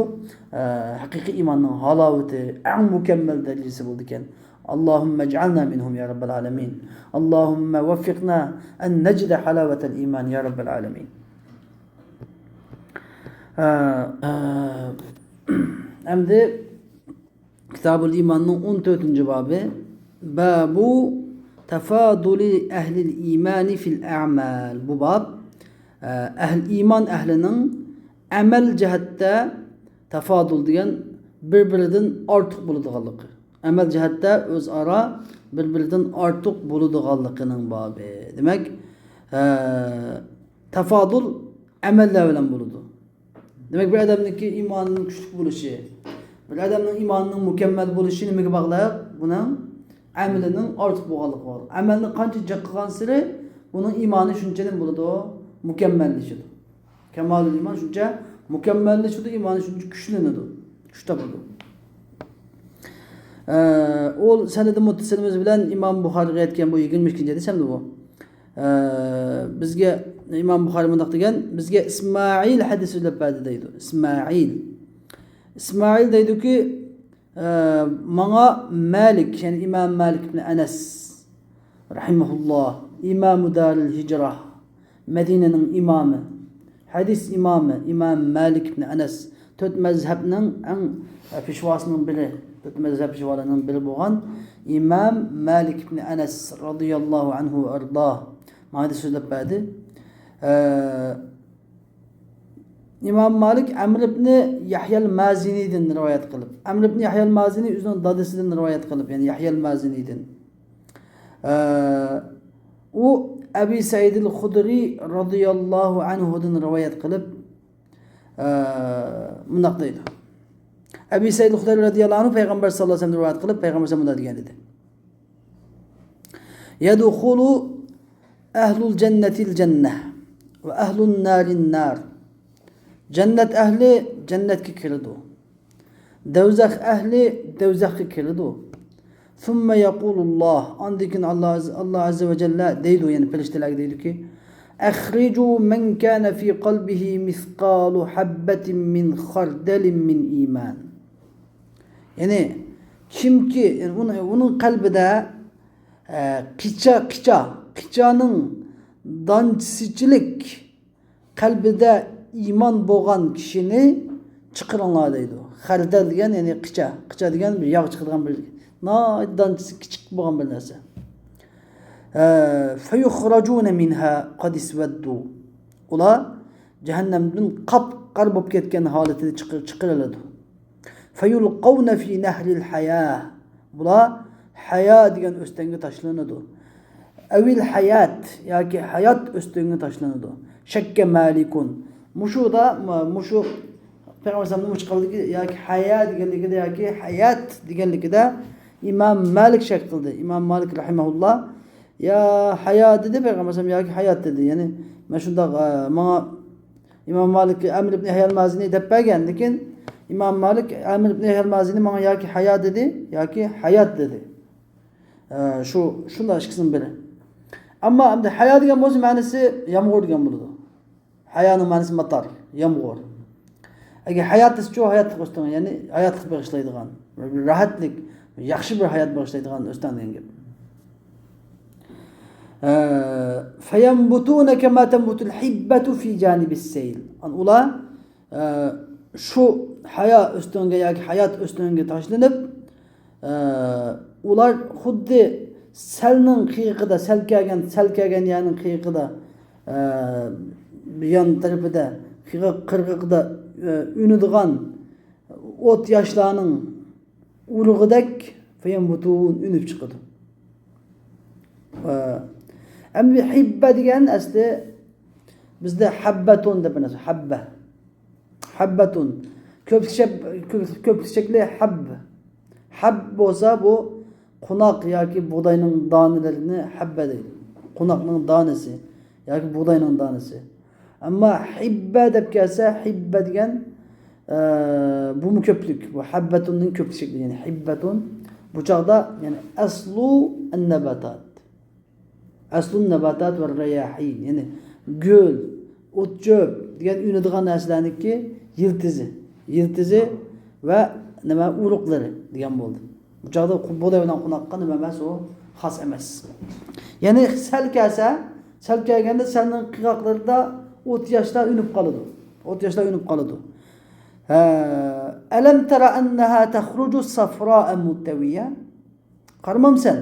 ئە، ھەقىقىي ئىماننىڭ ھالاۋىتى، ئەڭ مۇكەممەل دەرىجىسى بولىدىكەن. اللهم اجعلنا منهم يا رب العالمين. اللهم وفقنا أن نجد حلاوة الإيمان يا رب العالمين. ئە، ئە، ئەمدى كىتابۇل ئىماننىڭ ئون تۆتىنچى بابى، بابۇ تافادۇلى ئەھلىل ئىمانى فىل ئەمەل. بۇ باب، ئە، ئەھل، ئىمان ئەھلىنىڭ ئەمەل جەھەتتە تافادۇل دېگەن بىر-بىرىدىن ئارتۇق بولىدىغانلىقى، ئەمەل جەھەتتە ئۆزئارا بىر-بىرىدىن ئارتۇق بولىدىغانلىقىنىڭ بابى. دېمەك، ئە، تافادۇل ئەمەللەر بىلەن بولىدۇ. دېمەك، بىر ئادەمنىڭكى ئىمانىنىڭ كۈچلۈك بولۇشى، بىر ئادەمنىڭ ئىمانىنىڭ مۇكەممەل بولۇشى نېمىگە باغلىق؟ بۇنىڭ ئەمىلىنىڭ ئارتۇق بولغانلىقىغا باغلىق. ئەمەلنى قانچە جىق قىلغانسېرى، بۇنىڭ ئىمانى شۇنچە نېمە بولىدۇ؟ مۇكەممەللىشىدۇ. كامالۇل ئىمان شۇنچە مۇكەممەللىشىدۇ، ئىمانى شۇنچە كۈچلىنىدۇ، كۈچ تاپىدۇ. ئە، ئۇ سەنىدى مۇتتەسىلىمىز بىلەن ئىمام بۇخارىي رىۋايەت قىلغان بۇ يىگىرمە ئىككىنچى ھەدىس ھەمدە بۇ. ئە، بىزگە ئىمام بۇخارىي مۇنداق دېگەن، بىزگە ئىسمائىل ھەدىس سۆزلەپ بەردى دەيدۇ. ئىسمائىل. ئىسمائىل دەيدۇكى، ئە، ماڭا مالىك، يەنى ئىمام مالىك ئىبن ئەنەس رەھىمەھۇللا، ئىمامۇ دارىل ھىجرا، مەدىنىنىڭ ئىمامى، ھەدىس ئىمامى ئىمام مالىك ئىبن ئەنەس، تۆت مەزھەبنىڭ ئەڭ، ئە، پېشۋاسىنىڭ بىرى، تۆت مەزھەپ پېشۋالىرىنىڭ بىرى بولغان ئىمام مالىك ئىبن ئەنەس رازىياللاھۇ ئەنھۇ ۋە ئەرداه ماڭا سۆزلەپ بەردى. ئە، ئىمام مالىك ئەمر ئىبن يەھيەل مازىنىدىن رىۋايەت قىلىپ، ئەمر ئىبن يەھيەل مازىنى ئۆزىنىڭ دادىسىدىن رىۋايەت قىلىپ، يەنى يەھيەل مازىنىدىن. ئە، ئۇ ئەبى سەئىدىل خۇدرى رازىياللاھۇ ئەنھۇدىن رىۋايەت قىلىپ، ئە، مۇنداق دەيدۇ. ئەبى سەئىدىل خۇدرى رازىياللاھۇ ئەنھۇ پەيغەمبەر ساللاللاھۇ ئەلەيھى ۋەسەللەمدىن رىۋايەت قىلىپ، پەيغەمبەر سەللەم مۇنداق دېگەن ئىدى. يەدخۇلۇ ئەھلۇل جەننەتىل جەننە ۋە ئەھلۇن نارىن نار. جەننەت ئەھلى جەننەتكە كىرىدۇ. دوزاخ ئەھلى دوزاخقا كىرىدۇ. ثم يقول الله، ئاندىن كېيىن ئاللا، ئاللا ئەززە ۋە جەللە دەيدۇ، يەنى پەرىشتىلەرگە دەيدۇكى، أخرجوا من كان في قلبه مثقال حبة من خردل من إيمان. يەنى كىمكى، يەنى ئۇنىڭ، ئۇنىڭ قەلبىدە، ئە، قىچا، قىچا، قىچانىڭ دانچىسىچىلىك قەلبىدە ئىمان بولغان كىشىنى چىقىرىڭلار دەيدۇ. خەردەل دېگەن، يەنى قىچا. قىچا دېگەن بىر ياغ چىقىدىغان بىر ناھايىتى دانچىسى كىچىك بولغان بىر نەرسە. ئە، فيخرجون منها قد اسودوا. ئۇلار جەھەننەمدىن قاپقارا بولۇپ كەتكەن ھالىتىدە چىقىر-، چىقىرىلىدۇ. فيلقون في نهر الحياة. بۇلار ھايا دېگەن ئۆستەڭگە تاشلىنىدۇ. ئەۋىل ھايات ياكى ھايات ئۆستىڭى تاشلىنىدۇ. شەككە مالىكۇن. مۇشۇدا، مۇشۇ پەيغەمبەر ئەلەيھىسسالامنىڭ مۇشۇ قەۋلىدىكى ياكى ھايا دېگەنلىكىدە ياكى ھايات دېگەنلىكىدە ئىمام مالىك شەك قىلدى. ئىمام مالىك رەھىمەھۇللا يا حيا دېدى پەيغەمبەر ئەلەيھىسسالام ياكى ھايات دېدى. يەنى مەن شۇنداق، ئە، ماڭا ئىمام مالىك ئەمر ئىبن يەھيا ئەل مازىنى دەپ بەرگەن، لېكىن ئىمام مالىك ئەمر ئىبن يەھيا ئەل مازىنى ماڭا ياكى ھايا دېدى ياكى ھايات دېدى. ئە، شۇ، شۇنداق ئىككىسىنىڭ بىرى. ئەمما ئەمدى ھايا دېگەن بولسا مەنىسى يامغۇر دېگەن بولىدۇ. ھايانىڭ مەنىسى ماتار، يامغۇر. ئەگەر ھايات دېسىچۇ، ھاياتلىق ئۆستەڭ، يەنى ھاياتلىق بېغىشلايدىغان، راھەتلىك، ياخشى بىر ھايات بېغىشلايدىغان ئۆستەڭ دېگەن گەپ. ئە، فينبتون كما تنبت الحبة في جانب السيل. ئان ئۇلار، ئە، شۇ ھايا ئۆستەڭگە ياكى ھايات ئۆستەڭگە تاشلىنىپ، ئە، ئۇلار خۇددى سەلنىڭ قىيىقىدا، سەل كەلگەن، سەل كەلگەن يەرنىڭ قىيىقىدا، ئە، يان تەرىپىدە، قىيىق قىرغىقىدا، ئە، ئۈنىدىغان ئوت ياشلارنىڭ ئۇرۇغىدەك فينبتون ئۈنۈپ چىقىدۇ. ئە، ئەمدى ھىببە دېگەن ئەسلى بىزدە ھەببەتون دەپ بىر نەرسە، ھەببە. ھەببەتۇن. كۆپلۈك شەپ-، كۆپ-، كۆپلۈك شەكلى ھەب. ھەب بولسا بۇ قوناق ياكى بۇغداينىڭ دانىلىرىنى ھەببە دەيدۇ. قوناقنىڭ دانىسى ياكى بۇغداينىڭ دانىسى. ئەمما ھىببە دەپ كەلسە، ھىببە دېگەن، ئە، بۇمۇ كۆپلۈك. بۇ ھەببەتۇننىڭ كۆپلۈك شەكلى، يەنى ھىببەتۇن. بۇ چاغدا، يەنى ئەسلۇ ئەننەباتات. ئەسلۇن نەباتات ۋە رەياھىن، يەنى گۈل، ئوت-چۆپ دېگەن ئۈنىدىغان نەرسىلەرنىڭكى يىلتىزى، يىلتىزى ۋە نېمە، ئۇرۇقلىرى دېگەن بولدى. بۇ چاغدا بۇغداي بىلەن قوناققا نېمە ئەمەس، ئۇ خاس ئەمەس. يەنى سەل كەلسە، سەل كەلگەندە سەلنىڭ قىرغاقلىرىدا ئوت ياشلار ئۈنۈپ قالىدۇ. ئوت ياشلار ئۈنۈپ قالىدۇ. ھە، ئەلەم تەرە ئەننەھا تەخرۇجۇ سەفراء مۇتتەۋىيە. قارىمامسەن؟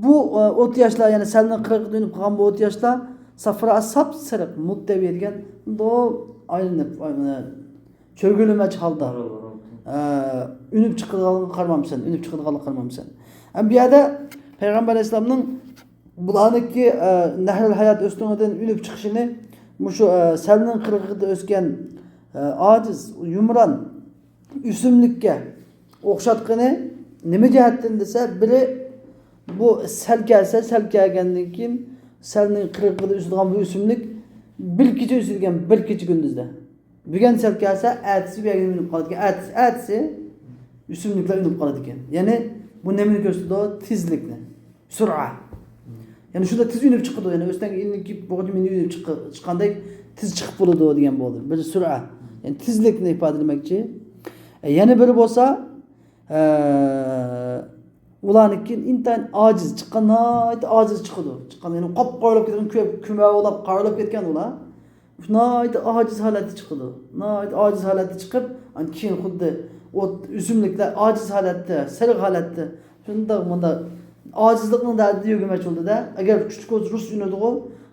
بۇ، ئە، ئوت ياشلار، يەنى سەلنىڭ قىرغىقىدا ئۈنۈپ قالغان بۇ ئوت ياشلار، سەفرا ساپسېرىق، مۇتتەۋىيە دېگەن، ئايلىنىپ، ئايلىنىپ، چۆرگۈلىمەچ ھالدا، ئە، ئۈنۈپ چىقىدىغانلىقىغا قارىمامسەن، ئۈنۈپ چىقىدىغانلىقىغا قارىمامسەن؟ ئەمما بۇ يەردە پەيغەمبەر ئەلەيھىسسالامنىڭ بۇلارنىڭكى، ئە، نەھرىل ھايات ئۆستىڭىدىن ئۈنۈپ چىقىشىنى مۇشۇ، ئە، سەلنىڭ قىرغىقىدا ئۆسكەن، ئە، ئاجىز، يۇمران، ئۆسۈملۈككە ئوخشاتقىنى نېمە جەھەتتىن دېسە، بىرى بۇ سەل كەلسە، سەل كەلگەندىن كېيىن سەلنىڭ قىرغىقىدا ئۆسىدىغان بۇ ئۆسۈملۈك بىر كېچە ئۆسىدىكەن، بىر كېچە كۈندۈزدە. بۈگۈن سەل كەلسە، ئەتىسى بۇ يەرگە ئۈنۈپ قالىدىكەن، ئەتىسى، ئەتىسى ئۆسۈملۈكلەر ئۈنۈپ قالىدىكەن. يەنى بۇ نېمىنى كۆرسىتىدۇ؟ تېزلىكنى. سۈرئە. يەنى شۇنداق تېز ئۈنۈپ چىقىدۇ. يەنى ئۆستەڭگە ئىنىپ كېلىپ، بوغچا مېنى ئۈنۈپ چىققا-، چىققاندەك تېز چىقىپ بولىدۇ دېگەن بولدى. بىر سۈرئە. يەنى تېزلىكنى ئىپادىلىمەكچى. ئە، يەنە بىرى بولسا، ئە، ئۇلارنىڭكى ئىنتايىن ئاجىز چىققان، ناھايىتى ئاجىز چىقىدۇ. چىققان، يەنى قاپقارا بولۇپ كەتكەن، كۆ-، كۆمەۋ بولاپ قارا بولۇپ كەتكەن ئۇلار. ناھايىتى ئاجىز ھالەتتە چىقىدۇ. ناھايىتى ئاجىز ھالەتتە چىقىپ، ئاندىن كېيىن خۇددى ئوت، ئۆسۈملۈكلەر ئاجىز ھالەتتە، سېرىق ھالەتتە، شۇنداق مۇنداق ئاجىزلىقنىڭ دەردىدە يۈرگۈمەكچى بولدى-دە. ئەگەر كۈچلۈك بولسا رۇس ئۈنىدىغۇ،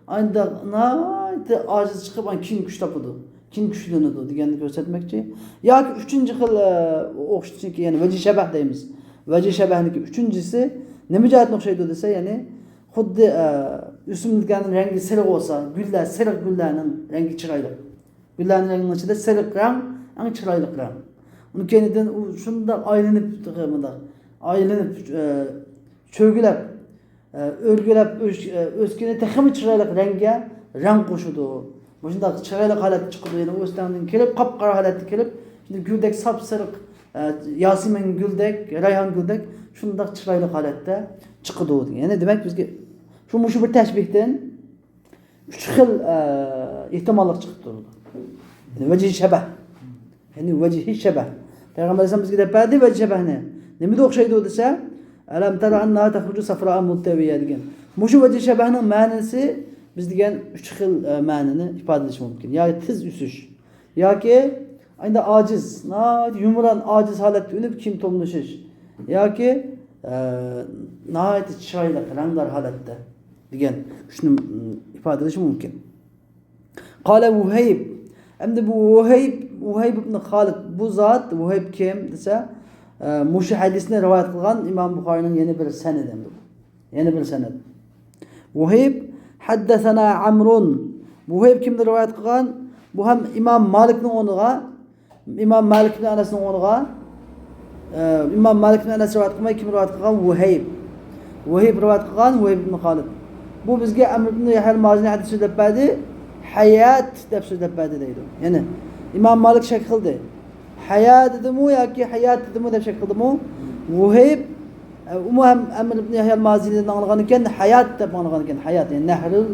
ئانداق ناھايىتى ئاجىز چىقىپ، ئاندىن كېيىن كۈچ تاپىدۇ، كېيىن كۈچلىنىدۇ دېگەننى كۆرسەتمەكچى. ياكى ئۈچىنچى خىل، ئە، ئوخشىتىشنىڭكى، يەنى ۋەجھى شەبەھ دەيمىز. ۋەجھى شەبەھنىڭكى ئۈچىنچىسى نېمە جەھەتتىن ئوخشايدۇ دېسە، يەنى خۇددى، ئە، ئۆسۈملۈكلەرنىڭ رەڭگى سېرىق بولسا، گۈللەر، سېرىق گۈللەرنىڭ رەڭگى چىرايلىق. گۈللەرنىڭ رەڭگىنىڭ ئىچىدە سېرىق رەڭ ئەڭ چىرايلىق رەڭ. ئۇنىڭ كەينىدىن ئۇ شۇنداق ئايلىنىپ، تېخى مۇنداق ئايلىنىپ، ئە، چۆگىلەپ، ئە، ئۆرگىلەپ ئۆس-، ئە، ئۆسكىنى تېخىمۇ چىرايلىق رەڭگە رەڭ قوشىدۇ. مۇشۇنداق چىرايلىق ھالەتتە چىقىدۇ. يەنى ئۆستەڭدىن كېلىپ، قاپقارا ھالەتتە كېلىپ، شۇنداق گۈلدەك ساپسېرىق، ئە، ياسىمىن گۈلدەك، رەيھان گۈلدەك شۇنداق چىرايلىق ھالەتتە چىقىدۇ دېگەن. يەنى دېمەك، بىزگە شۇ، مۇشۇ بىر تەشبىھتىن ئۈچ خىل، ئە، ئېھتىماللىق چىقىپ تۇرىدۇ. يەنى ۋەجھى شەبەھ. يەنى ۋەجھى شەبەھ. پەيغەمبەر ئەلەيھىسسالام بىزگە دەپ بەردى ۋەجھى شەبەھنى. نېمىدە ئوخشايدۇ دېسە، «ئەلەم تەرە ئەننەھا تەخرۇجۇ سەفراء مۇتتەۋىيە» دېگەن. مۇشۇ ۋەجھى شەبەھنىڭ مەنىسى بىز دېگەن ئۈچ خىل، ئە، مەنىنى ئىپادىلىشى مۇمكىن. ياكى تېز ئۆسۈش. ياكى ئەمدى ئاجىز، ناھايىتى يۇمران، ئاجىز ھالەتتە ئۈنۈپ، كېيىن توملىشىش. ياكى، ئە، ناھايىتى چىرايلىق، رەڭدار ھالەتتە دېگەن ئۈچنى، م، ئىپادىلىشى مۇمكىن. قال ۋۇھەيب. ئەمدى بۇ ۋۇھەيب، ۋۇھەيب ئىبن خالىد، بۇ زات، ۋۇھەيب كىم دېسە، ئە، مۇشۇ ھەدىسنى رىۋايەت قىلغان ئىمام بۇخارىنىڭ يەنە بىر سەنىدى ئەمدى بۇ. يەنە بىر سەنەد. ۋۇھەيب، ھەددەسەنا ئەمرۇن. ۋۇھەيب كىمدىن رىۋايەت قىلغان؟ بۇ ھەم ئىمام مالىكنىڭ ئورنىغا، ئىمام مالىك ئىبن ئەنەسنىڭ ئورنىغا، ئە، ئىمام مالىك ئىبن ئەنەس رىۋايەت قىلماي، كىم رىۋايەت قىلغان؟ ۋۇھەيب. ۋۇھەيب رىۋايەت قىلغان، ۋۇھەيب ئىبن خالىد. بۇ بىزگە ئەمر ئىبن يەھيا مازىنى ھەدىس سۆزلەپ بەردى، ھەيات دەپ سۆزلەپ بەردى دەيدۇ. يەنى ئىمام مالىك شەك قىلدى. ھەيا دېدىمۇ ياكى ھەيات دېدىمۇ دەپ شەك قىلدىمۇ؟ ۋۇھەيب، ئە، ئۇمۇ ھەم ئەمر ئىبن يەھيا مازىنىدىن ئاڭلىغان ئىكەن، ھەيات دەپ ئاڭلىغان ئىكەن. ھەيات، يەنى نەھرۇل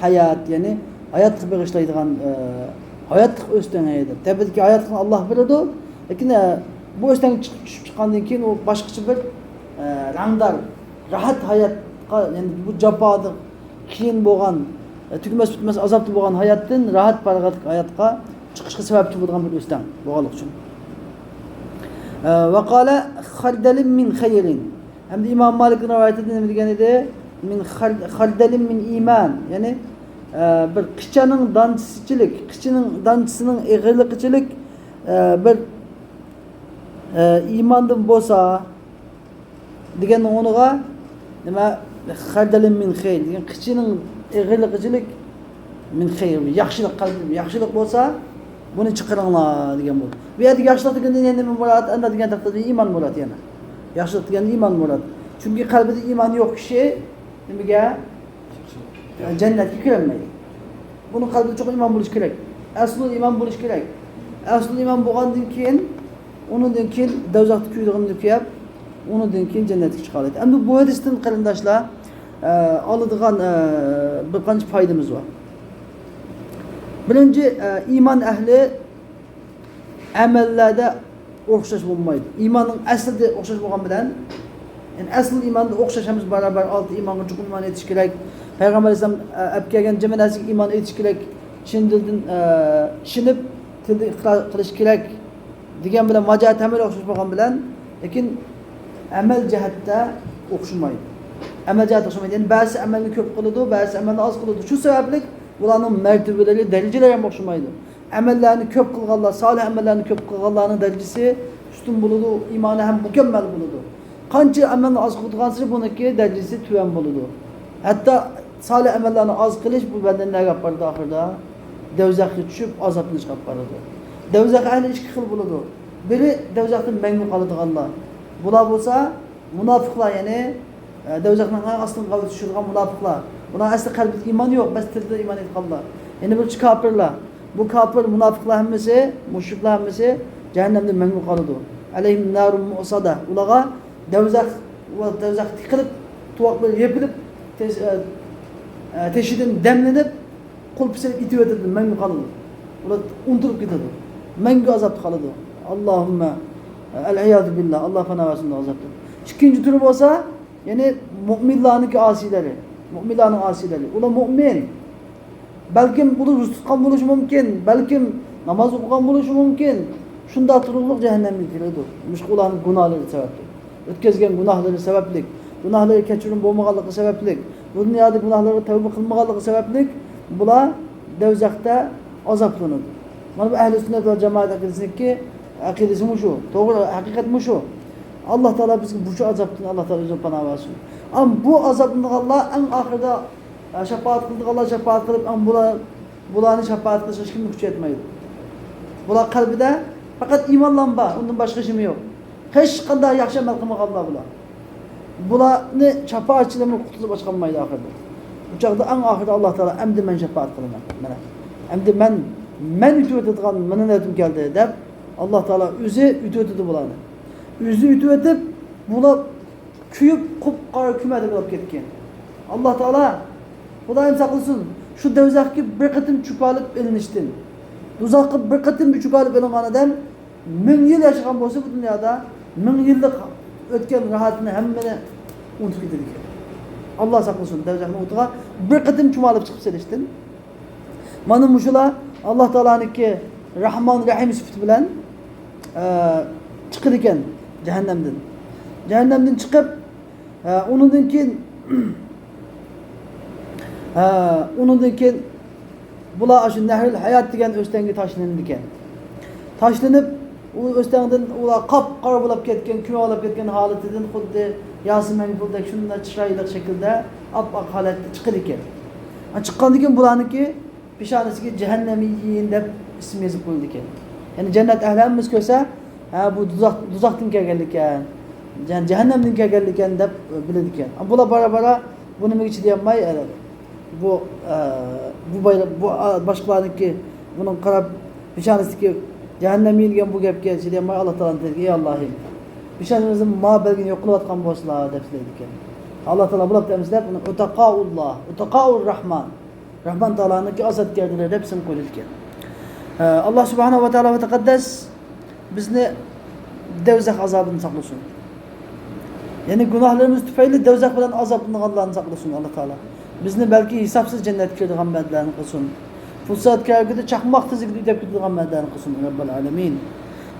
ھەيات، يەنى ھاياتلىق بېغىشلايدىغان، ئە، ھاياتلىق ئۆستەڭ دەپ. تەبىئەتتىكى ھاياتلىقنى ئاللاھ بېرىدۇ. لېكىن، ئە، بۇ ئۆستەڭگە چىقىپ، چۈشۈپ چىققاندىن كېيىن ئۇ باشقىچە بىر، ئە، رەڭدار، راھەت ھاياتقا، يەنى بۇ جاپادا قىيىن بولغان، ئە، تۈگىمەس پۈتمەس ئازابتا بولغان ھاياتتىن راھەت پاراغەتلىك ھاياتقا چىقىشقا سەۋەبچى بولىدىغان بىر ئۆستەڭ بولغانلىقى ئۈچۈن. ئە، ۋەقالە خەردەلىم مىن خەيرىن. ھەمدە ئىمام مالىكنىڭ رىۋايىتىدە نېمە دېگەن ئىدى؟ مىن خەر-، خەردەلىم مىن ئىمان. يەنى، ئە، بىر قىچانىڭ دانچىسىچىلىك، قىچىنىڭ دانچىسىنىڭ ئېغىرلىقىچىلىك، ئە، بىر، ئە، ئىماندىن بولسا، دېگەننىڭ ئورنىغا نېمە؟ خەردەلىم مىن خەير دېگەن، قىچىنىڭ ئېغىرلىقىچىلىك، مىن خەير، ياخشىلىق، قەلبىدىن ياخشىلىق بولسا، بۇنى چىقىرىڭلار دېگەن بولدى. بۇ يەردە ياخشىلىق دېگەندە يەنە نېمە مۇراد؟ ئەندا دېگەن تەقدىردە ئىمان مۇراد يەنە. ياخشىلىق دېگەندە ئىمان مۇراد. چۈنكى قەلبىدە ئىمان يوق كىشى نېمىگە؟ جەننەتكە كىرەلمەيدۇ. بۇنىڭ قەلبىدە چوقۇم ئىمان بولۇشى كېرەك. ئەسلۇ ئىمان بولۇشى كېرەك. ئەسلۇ ئىمان بولغاندىن كېيىن، ئۇنىڭدىن كېيىن دوزاختا كۆيىدىغىنىنى كۆيۈپ، ئۇنىڭدىن كېيىن جەننەتكە چىقالايدۇ. ئەمدى بۇ ھەدىستىن قېرىنداشلار، ئە، ئالىدىغان، ئە، بىر قانچە پايدىمىز بار. بىرىنچى، ئە، ئىمان ئەھلى ئەمەللەردە ئوخشاش بولمايدۇ. ئىماننىڭ ئەسلىدە ئوخشاش بولغان بىلەن، يەنى ئەسلى ئىماندا ئوخشاش ھەممىسى باراۋەر، ئالتە ئىمانغا چوقۇم ئىمان ئېيتىش كېرەك. پەيغەمبەر ئەلەيھىسسالام، ئە، ئەپ كەلگەن جىمى نەرسىگە ئىمان ئېيتىش كېرەك. چىن دىلدىن، ئە، ئىشىنىپ، تىلدا ئىقرار قىلىش كېرەك دېگەن بىلەن، ماجەت ھەممىلا ئوخشاش بولغان بىلەن، لېكىن ئەمەل جەھەتتە ئوخشىمايدۇ. ئەمەل جەھەتتە ئوخشىمايدۇ. يەنى بەزىسى ئەمەلنى كۆپ قىلىدۇ، بەزىسى ئەمەلنى ئاز قىلىدۇ. شۇ سەۋەبلىك بۇلارنىڭ مەرتىۋىلىرى، دەرىجىلىرى ھەم ئوخشىمايدۇ. ئەمەللەرنى كۆپ قىلغانلار، سالىھ ئەمەللەرنى كۆپ قىلغانلارنىڭ دەرىجىسى ئۈستۈن بولىدۇ، ئىمانى ھەم مۇكەممەل بولىدۇ. قانچە ئەمەلنى ئاز قىلىدىغانسېرى بۇنىڭكى دەرىجىسى تۆۋەن بولىدۇ. ھەتتا سالىھ ئەمەللەرنى ئاز قىلىش بۇ بەندىنى نەگە ئاپىرىدۇ ئاخىرىدا؟ دوزاخقا چۈشۈپ ئازابلىنىشقا ئاپىرىدۇ. دوزاخ ئەھلى ئىككى خىل بولىدۇ. بىرى دوزاختا مەڭگۈ قالىدىغانلار. بۇلار بولسا مۇناپىقلار، يەنى، ئە، دوزاخنىڭ ئەڭ ئاستىنقى قەۋىتىگە چۈشىدىغان مۇناپىقلار. بۇلار ئەسلى قەلبىدە ئىمان يوق، بەس تىلدا ئىمان ئېيتقانلار. يەنە بىرسى كاپىرلار. بۇ كاپىر، مۇناپىقلار ھەممىسى، مۇشرىكلار ھەممىسى جەھەننەمدە مەڭگۈ قالىدۇ. ئەلەيھىم نارۇن مۇئسادە. ئۇلارغا دوزاخ، دوزاخ تىقىلىپ، تۇۋاقلىرى يېپىلىپ، تېش-، ئە، ئە، تېشىدىن دەملىنىپ، قۇل پىسىلىپ ئېتىۋېتىلىدۇ، مەڭگۈ قالىدۇ. ئۇلار ئۇنتۇلۇپ كېتىدۇ. مەڭگۈ ئازابتا قالىدۇ. ئاللاھۇممە، ئەل ئىيازۇ بىللا، ئاللا پانا بەرسۇن ئازابتىن. ئىككىنچى تۈرى بولسا، يەنى مۇئمىنلارنىڭكى ئاسىيلىرى، مۇئمىنلارنىڭ ئاسىيلىرى. ئۇلار مۇئمىن. بەلكىم ئۇلار روزا تۇتقان بولۇشى مۇمكىن، بەلكىم ناماز ئوقۇغان بولۇشى مۇمكىن. شۇنداق تۇرۇقلۇق جەھەننەمگە كىرىدۇ. مۇشۇ ئۇلارنىڭ گۇناھلىرى سەۋەبلىك. ئۆتكۈزگەن گۇناھلىرى سەۋەبلىك، گۇناھلىرى كەچۈرۈم بولمىغانلىقى سەۋەبلىك، بۇ دۇنيادا گۇناھلىرىغا تەۋبە قىلمىغانلىقى سەۋەبلىك بۇلار دوزاختا ئازابلىنىدۇ. مانا بۇ ئەھلى سۈننەت ۋە جامائەت ئەقىدىسىنىڭكى ئەقىدىسى مۇشۇ. توغرا، ھەقىقەت مۇشۇ. ئاللا تائالا بىزگە مۇشۇ ئازابتىن ئاللا تائالا ئۆزى پانا بەرسۇن. ئەمما بۇ ئازابلىنىدىغانلار ئەڭ ئاخىرىدا، ئە، شاپائەت قىلىدىغانلار شاپائەت قىلىپ، ئەمما بۇلار بۇلارنى شاپائەت قىلىش ھېچكىمنىڭ كۈچى يەتمەيدۇ. بۇلار قەلبىدە پەقەت ئىمانلا بار، ئۇندىن باشقا ھېچنېمە يوق. ھېچقانداق ياخشى ئەمەل قىلمىغانلار بۇلار. بۇلارنى شاپائەتچىلىرىمۇ قۇتقۇزۇپ ئاچقانمايدۇ ئاخىرىدا. بۇ چاغدا ئەڭ ئاخىرىدا ئاللا تائالا ئەمدى مەن شاپائەت قىلىمەن. مانا، ئەمدى مەن، مەن ئۆتۈۋېتىدىغان مانا نۆۋىتىم كەلدى دەپ ئاللا تائالا ئۆزى ئۆتۈۋېتىدۇ بۇلارنى. ئۆزى ئۆتۈۋېتىپ، بۇلار كۆيۈپ، قۇپقارا كۆمەدە بولۇپ كەتكەن. ئاللا تائالا، خۇدايىم ساقلىسۇن، شۇ دوزاخقا بىر قېتىم چۆكۈۋېلىپ ئېلىنىشتىن. دوزاخقا بىر قېتىم چۆكۈۋېلىپ ئېلىنغان ئادەم مىڭ يىل ياشىغان بولسا بۇ دۇنيادا، مىڭ يىللىق ئۆتكەن راھەتنى ھەممىنى ئۇنتۇپ كېتىدىكەن. ئاللا ساقلىسۇن، دوزاخنىڭ ئوتىغا بىر قېتىم چۆمۈۋېلىپ چىقىپ سېلىشتىن. مانا مۇشۇلار ئاللا تائالانىڭكى راھمان، رەھىم سۈپىتى بىلەن، ئە، چىقىدىكەن جەھەننەمدىن. جەھەننەمدىن چىقىپ، ئە، ئۇنىڭدىن كېيىن، ئە، ئۇنىڭدىن كېيىن بۇلار ئاشۇ نەھرۇل ھايات دېگەن ئۆستەڭگە تاشلىنىدىكەن. تاشلىنىپ، ئۇ ئۆستەڭدىن ئۇلار قاپقارا بولۇپ كەتكەن، كۆمۈۋېلىپ كەتكەن ھالىتىدىن خۇددى ياسىن مەنگۈلدەك شۇنداق چىرايلىق شەكىلدە ئاپئاق ھالەتتە چىقىدىكەن. ھە، چىققاندىن كېيىن بۇلارنىڭكى پېشانىسىگە جەھەننەمىيين دەپ ئىسىم يېزىپ قويۇلىدىكەن. يەنى جەننەت ئەھلى ھەممىسى كۆرسە، ھە، بۇ دوزاخ، دوزاختىن كەلگەنلىكەن. جەھەننەمدىن كەلگەنلىكەن دەپ بىلىدىكەن. بۇلار بارا-بارا بۇ نېمىگە چىدىيالماي، بۇ، بۇ بايرا-، بۇ باشقىلارنىڭكى بۇنىڭغا قاراپ پېشانىسىدىكى جەھەننەم يېنىگەن بۇ گەپكە چىدىيالماي، ئاللا تائالانى تىلىگە، ئەي ئاللاھىم، پېشانىمىزدىن ما بەلگىنى يوق قىلىۋاتقان بولسىلا دەپ تىلەيدىكەن. ئاللا تائالا بۇلاپ دەمسىلەپ، ئۇنى ئۇتەقائۇللا، ئۇتەقائۇر راھمان، راھمان تائالانىڭكى ئازادكارلىرى دەپ ئىسىم قويۇلىدىكەن. ئاللا سۇبھانەھۇ ۋە تائالا ۋە تەقەددەس بىزنى دەۋزەخ ئازابىدىن ساقلىسۇن. يەنى گۇناھلىرىمىز تۈپەيلى دەۋزەخ بىلەن ئازابلىنىدىغانلاردىن ساقلىسۇن ئاللا تائالا. بىزنى بەلكى ھېسابسىز جەننەتكە كىرىدىغان بەندىلەرنى قىلسۇن. پۇلسات كەلگۈدە چاقماق تېزلىكىدە ئۆتۈپ كېتىدىغان بەندىلەرنى قىلسۇن، رەببەل ئالەمىن.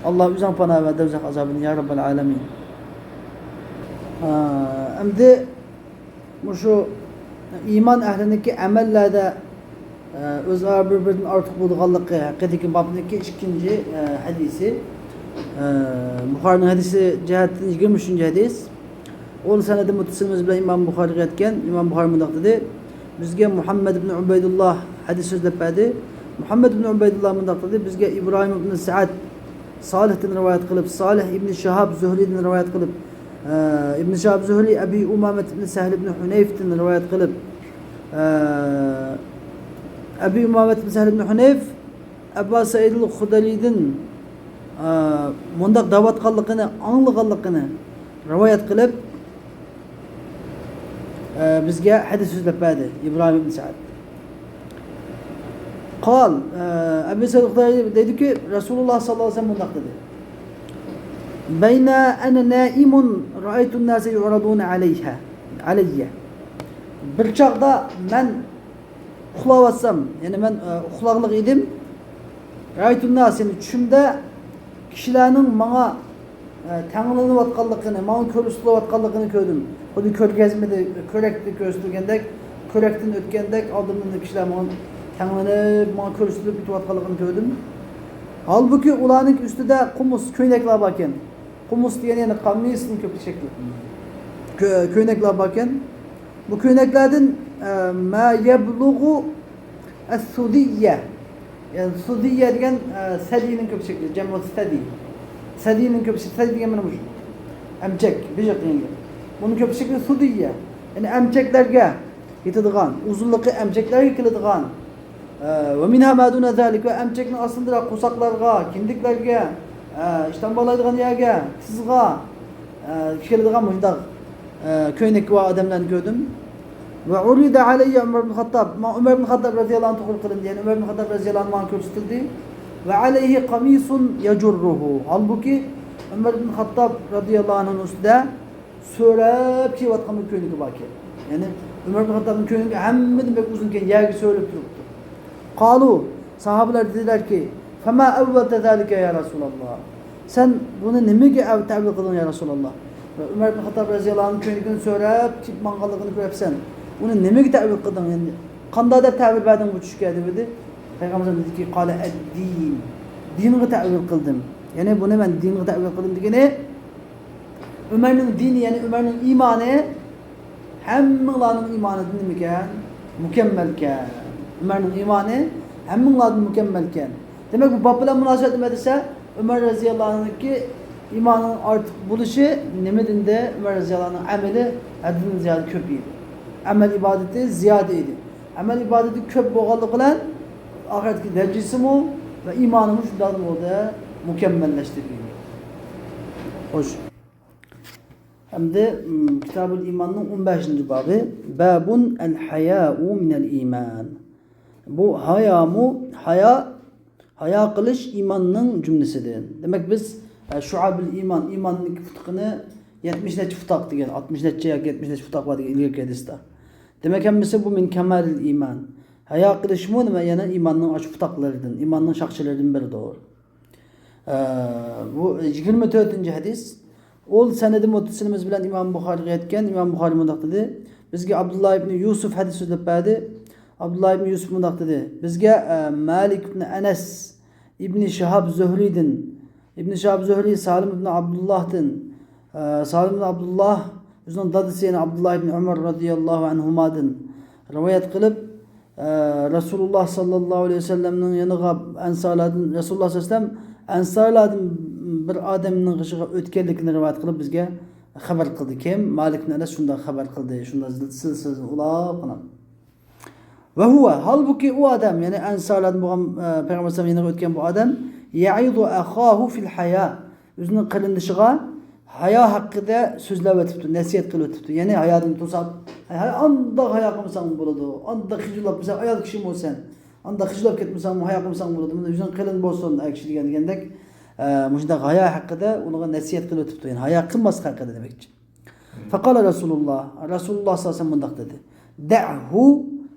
ئاللا ئۆزۈڭ پانا بەر دەۋزەخ ئازابىدىن، يا رەببەل ئالەمىن. ئا، ئەمدى مۇشۇ ئىمان ئەھلىنىڭكى ئەمەللەردە، ئە، ئۆزئارا بىر-بىرىدىن ئارتۇق بولىدىغانلىقى ھەققىدىكى بابنىڭكى ئىككىنچى، ئە، ھەدىسى. ئە، بۇخارىنىڭ ھەدىسى جەھەتتىن يىگىرمە ئۈچىنچى ھەدىس. ئۇ سەنەدى مۇتتەسىلىمىز بىلەن ئىمام بۇخارىغا يەتكەن. ئىمام بۇخارى مۇنداق دېدى: بىزگە مۇھەممەد ئىبن ئۇبەيدۇللا ھەدىس سۆزلەپ بەردى. مۇھەممەد ئىبن ئۇبەيدۇللا مۇنداق دېدى: بىزگە ئىبراھىم ئىبن سەئد سالىھتىن رىۋايەت قىلىپ، سالىھ ئىبن شىھاب زۇھرىدىن رىۋايەت قىلىپ، ئە، ئىبن شىھاب زۇھرى ئەبى ئۇمامەت ئىبن سەھل ئىبن ھۇنەيفتىن رىۋايەت قىلىپ، ئە، ئەبى ئۇمامەت ئىبن سەھل ئىبن ھۇنەيف ئەبا سەئىدىل خۇدرىدىن، ئە، مۇنداق دەۋاتقانلىقىنى ئاڭلىغانلىقىنى رىۋايەت قىلىپ، ئە، بىزگە ھەدىس سۆزلەپ بەردى ئىبراھىم ئىبن سەئد. قال، ئە، ئەبى سەئىد خۇدرى دەيدۇكى، رەسۇلۇللا ساللاللاھۇ ئەلەيھى ۋەسەللەم مۇنداق دېدى: بەينا ئەنە نائىمۇن رائەيتۇن ناسە يۇئرەدۇنە ئەلەيھە، ئەلەييە. بىر چاغدا مەن ئۇخلاۋاتسام، يەنى مەن، ئە، ئۇخلاقلىق ئىدىم. رائەيتۇن ناس، يەنى چۈشۈمدە كىشىلەرنىڭ ماڭا، ئە، تەڭلىنىۋاتقانلىقىنى، ماڭا كۆرسىتىلىۋاتقانلىقىنى كۆردۈم. خۇددى كۆرگەزمىدە، كۆرەكتە كۆرسىتىلگەندەك، كۆرەكتىن ئۆتكەندەك ئالدىمدىن كىشىلەر ماڭا تەڭلىنىپ، ماڭا كۆرسىتىلىپ ئۆتۈۋاتقانلىقىنى كۆردۈم. ھالبۇكى، ئۇلارنىڭ ئۈستىدە قۇمۇس، كۆينەكلەر باركەن. قۇمۇس دېگەن يەنى قامىسنىڭ كۆپلۈك شەكلى. كۆ-، كۆينەكلەر باركەن. بۇ كۆينەكلەردىن، ئە، ما يەبلۇغۇ ئەس-سۇدىييە. يەنى سۇدىييە دېگەن، ئە، سەدىينىڭ كۆپلۈك شەكلى، جەمۇ سەدىي. سەدىينىڭ كۆپلۈك شەكلى، سەدىي دېگەن مانا مۇشۇ. ئەمچەك، بېژىق دېگەن گەپ. بۇنىڭ كۆپلۈك شەكلى سۇدىييە. يەنى ئەمچەكلەرگە يېتىدىغان، ئۇزۇنلۇقى ئەمچەكلەرگە كېلىدىغان، ئە، ۋە مىنھا ما دۇنە زالىك، ۋە ئەمچەكنىڭ ئاستىندىراق قورساقلارغا، كىندىكلەرگە، ئە، ئىشتان باغلايدىغان يەرگە، تىزغا، ئە، كېلىدىغان مۇشۇنداق، ئە، كۆينىكى بار ئادەملەرنى كۆردۈم. ۋە ئۇرىدە ئەلەييە ئۆمەر ئىبن خاتتاب، ماڭا ئۆمەر ئىبن خاتتاب رەزىياللاھۇ ئەنھۇ توغرا قىلىندى، يەنى ئۆمەر ئىبن خاتتاب رەزىياللاھۇ ئەنھۇ ماڭا كۆرسىتىلدى. ۋە ئەلەيھى قامىسۇن يەجۇررۇھۇ، ھالبۇكى، ئۆمەر ئىبن خاتتاب رەزىياللاھۇ ئەنھۇنىڭ ئۈستىدە سۆرەپ كىيىۋاتقان بىر كۆينىكى باركەن. يەنى ئۆمەر ئىبن خاتتابنىڭ كۆينىكى ھەممىدىن بەك ئۇزۇنكەن، يەرگە سۆرىلىپ تۇرۇپتۇ. قالۇ، ساھابىلەر دېدىلەركى، فەما ئەۋۋەلتە زالىكە يا رەسۇلاللا، سەن بۇنى نېمىگە ئەۋ-، تەئۋىل قىلدىڭ يا رەسۇلاللا؟ ئۆمەر ئىبن خاتتاب رەزىياللاھۇ ئەنھۇ كۆينىكىنى سۆرەپ كېتىپ ماڭغانلىقىنى كۆرۈپسەن، ئۇنى نېمىگە تەئۋىل قىلدىڭ؟ يەنى قانداق دەپ تەئۋىل بەردىڭ بۇ چۈشكە؟ دېدى. پەيغەمبەر دېدىكى، قالە ئەددىن، دىنغا تەئۋىل قىلدىم. يەنى بۇنى مەن دىنغا تەئۋىل قىلدىم دېگىنى، ئۆمەرنىڭ دىنى، يەنى ئۆمەرنىڭ ئىمانى ھەممىڭلارنىڭ ئىمانىدىن نېمىكەن؟ مۇكەممەلكەن. ئۆمەرنىڭ ئىمانى ھەممىڭلاردىن مۇكەممەلكەن. دېمەك، بۇ باب بىلەن مۇناسىۋەتلىك نېمە دېسە، ئۆمەر رەزىياللاھۇ ئەنھۇنىڭكى ئىمانىنىڭ ئارتۇق بولۇشى نېمىدىن دە؟ ئۆمەر رەزىياللاھۇ ئەنھۇنىڭ ئەمىلى ھەددىدىن زىيادە كۆپ ئىدى. ئەمەل ئىبادىتى زىيادە ئىدى. ئەمەل ئىبادىتى كۆپ بولغانلىقى بىلەن ئاخىرەتتىكى دەرىجىسىمۇ ۋە ئىمانىمۇ شۇنداق بولدى، مۇكەممەللەشتى دېگەن گەپ. خوش. ئەمدى، م، كىتابۇل ئىماننىڭ ئون بەشىنچى بابى، بابۇن ئەل ھاياۇ مىنەل ئىمان. بۇ ھايامۇ، ھايا، ھايا قىلىش ئىماننىڭ جۈملىسىدىن. دېمەك، بىز، ئە، شۇئەبۇل ئىمان، ئىماننىڭ پۇتىقىنى يەتمىش نەچچە پۇتاق دېگەن، ئاتمىش نەچچە ياكى يەتمىش نەچچە پۇتاق بار دېگەن ئىلگىرىكى ھەدىستە. دېمەك، ھەممىسى بۇ مىن كامالىل ئىمان. ھايا قىلىشمۇ نېمە؟ يەنە ئىماننىڭ ئاشۇ پۇتاقلىرىدىن، ئىماننىڭ شاخچىلىرىدىن بىرىدۇر. ئە، بۇ يىگىرمە تۆتىنچى ھەدىس. ئۇ سەنىدى مۇتتەسىلىمىز بىلەن ئىمام بۇخارىغا يەتكەن. ئىمام بۇخارى مۇنداق دېدى: بىزگە ئابدۇللا ئىبنى يۈسۈف ھەدىس سۆزلەپ بەردى. ئابدۇللا ئىبنى يۈسۈف مۇنداق دېدى: بىزگە، ئە، مالىك ئىبنى ئەنەس ئىبنى شىھاب زۆھرىدىن، ئىبنى شىھاب زۆھرى سالىم ئىبنى ئابدۇللاھتىن، ئە، سالىم ئىبنى ئابدۇللاھ ئۆزىنىڭ دادىسى، يەنى ئابدۇللا ئىبنى ئۆمەر رازىياللاھۇ ئەنھۇمادىن رىۋايەت قىلىپ، ئە، رەسۇلۇللا ساللاللاھۇ ئەلەيھى ۋەسەللەمنىڭ يېنىغا ئەنسارلاردىن، رەسۇلۇللا سەللەللاھۇ ئەلەيھى ۋەسەللەم ئەنسارلاردىن بىر ئادەمنىڭ قېشىغا ئۆتكەنلىكىنى رىۋايەت قىلىپ بىزگە، خەۋەر قىلدى. كىم؟ مالىك ئىبن ئەنەس شۇنداق خەۋەر قىلدى. شۇنداق سىلسىلىسىنى ئۇلاپ قىلىپ. ۋە ھۇۋە، ھالبۇكى ئۇ ئادەم، يەنى ئەنسارلاردىن بولغان، ئە، پەيغەمبەر ئەلەيھىسسالام يېنىغا ئۆتكەن بۇ ئادەم، يەئىزۇ ئەخاھۇ فىل ھايا، ئۆزىنىڭ قېرىندىشىغا ھايا ھەققىدە سۆزلەۋېتىپتۇ، نەسىھەت قىلىۋېتىپتۇ. يەنى ھايادىن توساپ، ھاي، ھاي، ئانداق ھايا قىلمىساڭ بولىدۇ، ئانداق خىجىللاپ، مەسىلەن، ئايال كىشىمۇ سەن، ئانداق خىجىللاپ كەتمىسەڭمۇ، ھايا قىلمىساڭ بولىدۇ، مۇنداق يۈزۈڭ قېلىن بولسۇن، ئەر كىشى دېگەن، دېگەندەك، ئە، مۇشۇنداق ھايا ھەققىدە ئۇنىڭغا نەسىھەت قىلىۋېتىپتۇ. يەنى ھايا قىلماسلىق ھەققىدە دېمەكچى. فقال رسول الله، رەسۇلۇللاھ سەللەللاھۇ ئەلەيھى ۋەسەللەم مۇنداق دېدى، دەئھۇ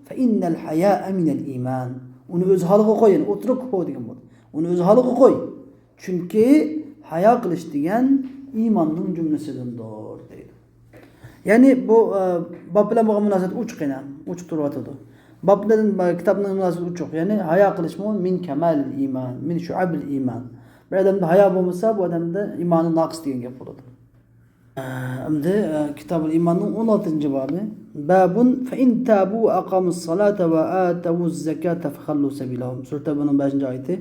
فەئىننەل ھايائە مىنەل ئىمان، ئۇنى ئۆز ھالىغا قوي، يەنى ئۇترۇكھۇ دېگەن بولدى. ئۇنى ئۆز ھالىغا قوي، چۈنكى ھايا قىلىش دېگەن ئىماننىڭ جۈملىسىدىندۇر دەيدۇ. يەنى بۇ، ئە، باب بىلەن بولغان مۇناسىۋەت ئوچۇق يەنە، ئوچۇق تۇرۇۋاتىدۇ. باب بىلەن، ئە، كىتابنىڭ مۇناسىۋىتى ئوچۇق. يەنى ھايا قىلىشمۇ مىن كەمالىل ئىمان، مىن شۇئەبىل ئىمان. بىر ئادەمدە ھايا بولمىسا، بۇ ئادەمدە ئىمانى ناقىس دېگەن گەپ بولىدۇ. ئەمدى، ئە، كىتابۇل ئىماننىڭ ئون ئالتىنچى بابى. بابۇن فەئىن تابۇ ۋە ئەقامۇس سالاتا ۋە ئاتەۋۇز زاكاتا فەخەللۇ سەبىلەھۇم. سۈرە تەۋبىنىڭ بەشىنچى ئايىتى.